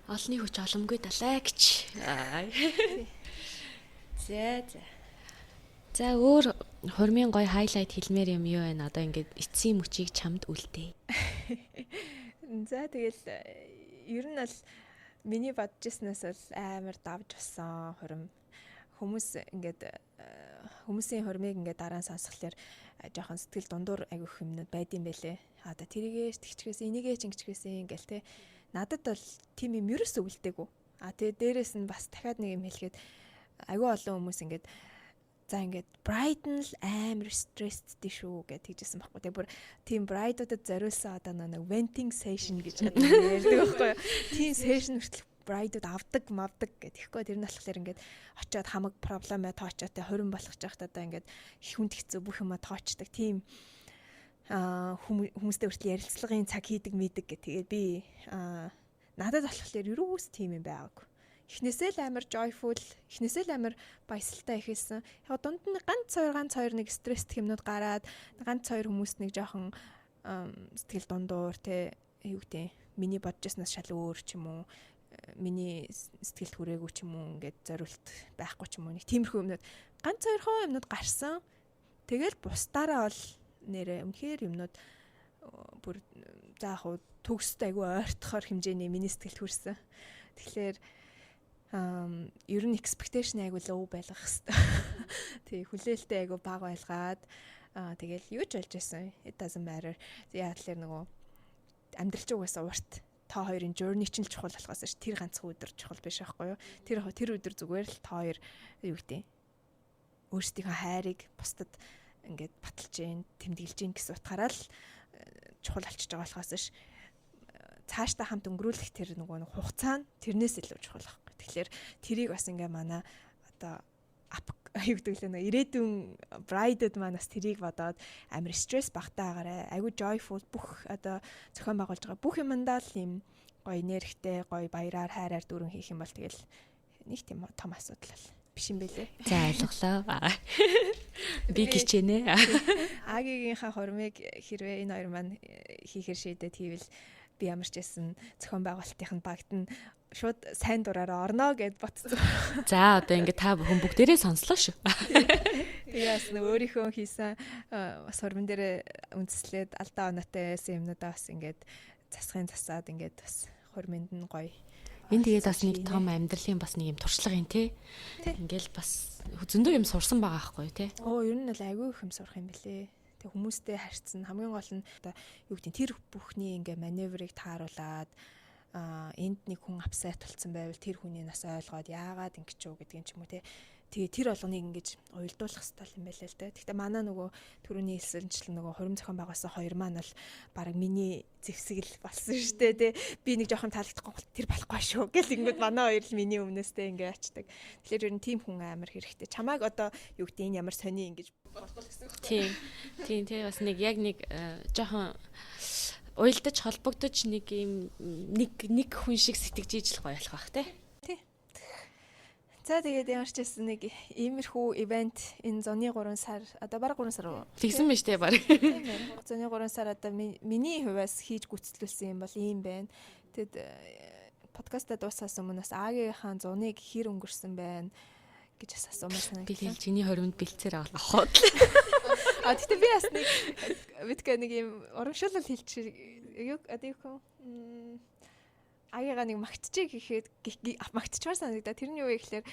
Олны хүч боломгүй далай гэж. За за. За, өөр хурмын гоё highlight хэлмээр юм юу байна? Одоо ингээд эцсийн мөчийг чамд үлдээ. За, тэгэл ер нь бол миний бодож ирснээс бол амар давж болсон хурим. Хүмүүс ингээд хүмүүсийн хурмыг ингээд дараа нь сонсохлоор жоохон сэтгэл дундуур агиох юмнууд байд юм бэлээ. Одоо тэрийгээ тэгчгээс, энийгээ ч ингэчгээсэн ингээл те. Надад бол тийм юм ерөөсөө үлдээгүй. А тэгээ дээрэс нь бас дахиад нэг юм хэлэхэд агүй олон хүмүүс ингээд за ингээд bride нь л амар стресстэй шүү гэж тэгжсэн байхгүй. Тэгээ бүр тийм bride-уудад зориулсан одоо нэг venting session гэж ярьдаг байхгүй юу. Тийм session хүртэл bride-ууд авдаг мавдаг гэх тэгэхгүй. Тэр нь болохоор ингээд очиод хамаг проблемаа тоочоо те, хорин болгож байхад одоо ингээд хүнд хэцүү бүх юма тоочдаг тийм хүмүүстэй хүртэл ярилцлагын цаг хийдэг мэдэг гэх. Тэгээд би надад болохоор ерөөс тийм юм байгаагүй. Эхнээсээ л амар joyful, эхнээсээ л амар баясалтай эхэлсэн. Яг дунд нь ганц хоёр, ганц хоёр нэг стресстэй юмнууд гараад, ганц хоёр хүмүүс нэг жоохон сэтгэл дундуур те, юу гэдэг, миний бодож ирснээс шал өөр ч юм уу, миний сэтгэлд хүрээгүй ч юм уу, ингээд зориулт байхгүй ч юм уу, нэг тиймэрхүү юмнууд ганц хоёрхон юмнууд гарсан. Тэгэл бусдаараа бол нэрээ үнэхээр юмнууд бүр за яг хуу төгсд айгүй ойртохоор хэмжээний миний сэтгэлд хүрсэн. Тэгэхээр ер нь expectation айгүй low байлгах хэвээр. Тий, хүлээлтээ айгүй бага байлгаад тэгэл юу ч болж исэн. It doesn't matter. Яа тэгэхээр нөгөө амьдрал ч угаасаа урт, та хоёрын journey чинь л чухал болохоос ш тэр ганцхан өдөр чухал биш байхгүй юу? Тэр өдөр зүгээр л та хоёр юу гэдэг өөрсдийнхөө хайрыг бусдад ингээд баталж гин, тэмдэглэж гин гэсэн утгаараа л чухал болчихж байгаа болохоос ш цаашдаа хамт өнгөрүүлэх тэр нөгөө хугацаа нь тэрнээс илүү чухал байхгүй. Тэгэхээр тэрийг бас ингээ манай одоо ап юу гэдэг лээ нөө ирээдүйн bride маань бас тэрийг бодоод амар стресс багтаа агаарай. Айгу joyful бүх одоо зохион байгуулж байгаа бүх юмдаа л юм гоё нэрхтэй, гоё баяраар, хайраар дүүрэн хийх юм бол тэгэл нэг тийм том асуудал биш юм бэлээ. За, ойлголоо. Би гिचэнэ. Агигийнхаа хурмыг хэрвээ энэ хоёр маань хийхэр шийдээд хийвэл би ямар ч байсан зохион байгуулалтын багт нь шууд сайн дураараа орно гэд бодсон. За, одоо ингээ та бүхэн бүгдээрээ сонслоо шүү. Тэгээ бас нэг өөрийнхөө хийсэн бас хурман дээр үндэслээд алдаа оноотой байсан юмнуудаа бас ингээд засахын засаад ингээд бас хурмынд нь гоё. Энэ тэгээд бас нэг том амьдралын бас нэг юм туршлага юм те. Ингээл бас зөндөө юм сурсан байгаа байхгүй те. Оо, ер нь бол айгүй их юм сурах юм бэлээ. Тэг хүмүүстэй харьцсан, хамгийн гол нь одоо юу гэдэг, тэр бүхний ингээ маневрыг тааруулаад энд нэг хүн upset болцсон байвал тэр хүний нас ойлгоод яагаад ингэж юу гэдгийг ч юм уу те. Тэгээ тэр болгоныг ингэж уялдуулах хэрэгтэй юм байлаа л да. Гэхдээ манай нөгөө түрүүний хэлсэнчлэн нөгөө хурим зохион байгуулсан хоёр маань бол баг миний зэвсэгэл болсон шүү дээ те. Би нэг жоохон таалагдахгүй тэр болохгүй шүү гэл ингэд манай хоёр л миний өмнөөс те ингээ ачдаг. Тэгэхээр ер нь тийм хүн амар хэрэгтэй. Чамааг одоо юу гэдэг, энэ ямар сони ингэж бодгол гэсэн. Тийм. Тийм тий, бас нэг яг нэг жоохон уялдаж холбогдож нэг юм нэг хүн шиг сэтгэж ижил гоё болох бах те. За, тэгээд ямар ч байсан нэг иймэрхүү event энэ зуны 3 сар, одоо бараг 3 сар уу? Тэгсэн мэт те баг. Зуны 3 сар одоо миний хувьас хийж гүйцэтгүүлсэн юм бол ийм байна. Тэгэд подкаста дуусахаас өмнө бас Агийнхаа зуныг хэр өнгөрсөн байна гэж бас асуумаар санагдсан. Би тэгэл чиний хоримд бэлцээр авах. А тэгтээ би бас нэг битгээ нэг юм урамшуулал хэлчих юу одоо юу Агига нэг магтчих гэхэд магтчмаар санагдаа. Тэр нь юу вэ гэхээр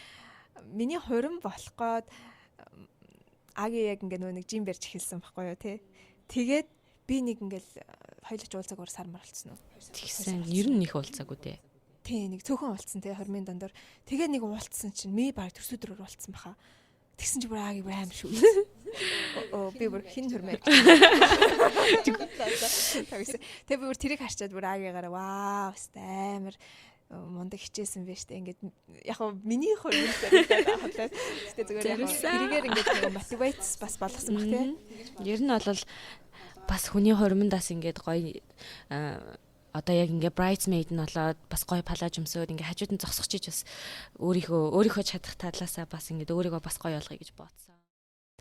миний хурим болох гээд Аги яг ингээ нөө нэг жим барьж эхэлсэн байхгүй юу те. Тэгээд би нэг ингээл хоёулаач уулзааг 3 сар мар болцсон уу? Тэгсэн. Ер нь их уулзаагүй те. Тий, нэг цөөхөн уулзсан те хормын дондор. Тэгээ нэг уулзсан чинь ми баг төрсөдрөөр уулзсан баха. Тэгсэн чи бүр Аги бүр амар шүү. Оо, би бүр хин хөрмөө. Тэгээ би бүр тэрийг харчаад бүр Агигараа вау, амар мундаг хичээсэн байж тээ, ингээд яг гоо миний хувьд хотлоо. Гэтэ зүгээр яг тэрийгээр ингээд нэг motivate бас болгосон баг тий. Ер нь бол бас хүний хормондаас ингээд гоё одоо яг ингээ bridesmaid нь болоод бас гоё палаж өмсөөд ингээ хажууд нь зогсох чиж бас өөрийнхөө чадах талаасаа бас ингээд өөрийгөө бас гоё болгоё гэж бодсон.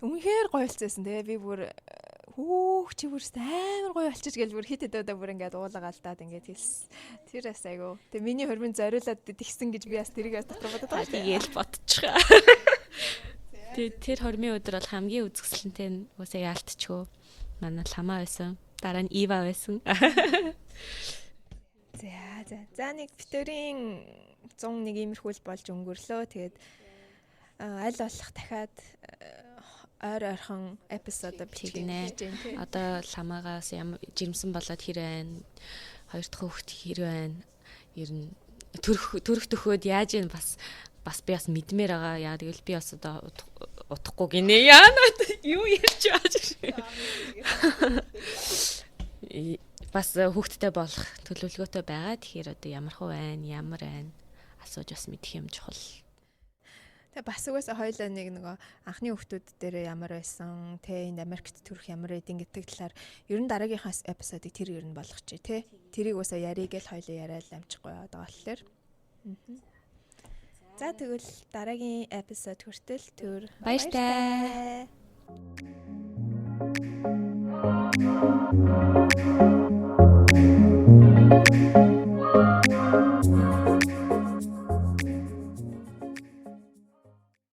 Үнэхээр гоё болцсон те, би бүр хүүх чи бүр амар гоё болчих гэл бүр хит хит удаа бүр ингээд уулага алдаад ингээд хэлсэн. Тэр бас айгу. Тэгээ миний хормын зориулаад тэгсэн гэж би бас тэрийг бас дотор бодод байгаа. Тэгээл бодчих. Тэгээ тэр хормын өдөр бол хамгийн үзэсгэлэнтэй нь уусаа яалтчгүй манай ламаа байсан. Дараа нь Ива байсан. За. За, нэг битэрийн 101 иймэрхүү л болж өнгөрлөө. Тэгээд аль болох дахиад ойр ойрхон episode бичгэнэ. Одоо ламаагаас ямар жирэмсэн болоод хэр байна? Хоёр дахь хүүхэд хэр байна? Ер нь төрөх төхөөд яаж юм бас би бас мэдмээр байгаа. Яа тэгвэл би бас одоо удахгүй гинэ. Яана юу ярьж байгаа бас хүүхэдтэй болох төлөвлөгөөтэй байгаа. Тэгэхээр одоо ямар хуу байна, ямар байна асууж бас мэдэх юм чухал. Тэгээ бас угаасаа хоёлаа нэг нөгөө анхны хүүхдүүд дээр ямар байсан, тэ энд Америкт төрөх ямар байдیں гэдэг талаар ер нь дараагийнхаа episode ыг тэр ер нь болгочих тий. Тэрийг угаасаа яриг л хоёлаа яриад амжихгүй яваад байгаа болохоор. За, тэгвэл дараагийн episode хүртэл түр баяртай. Thank you.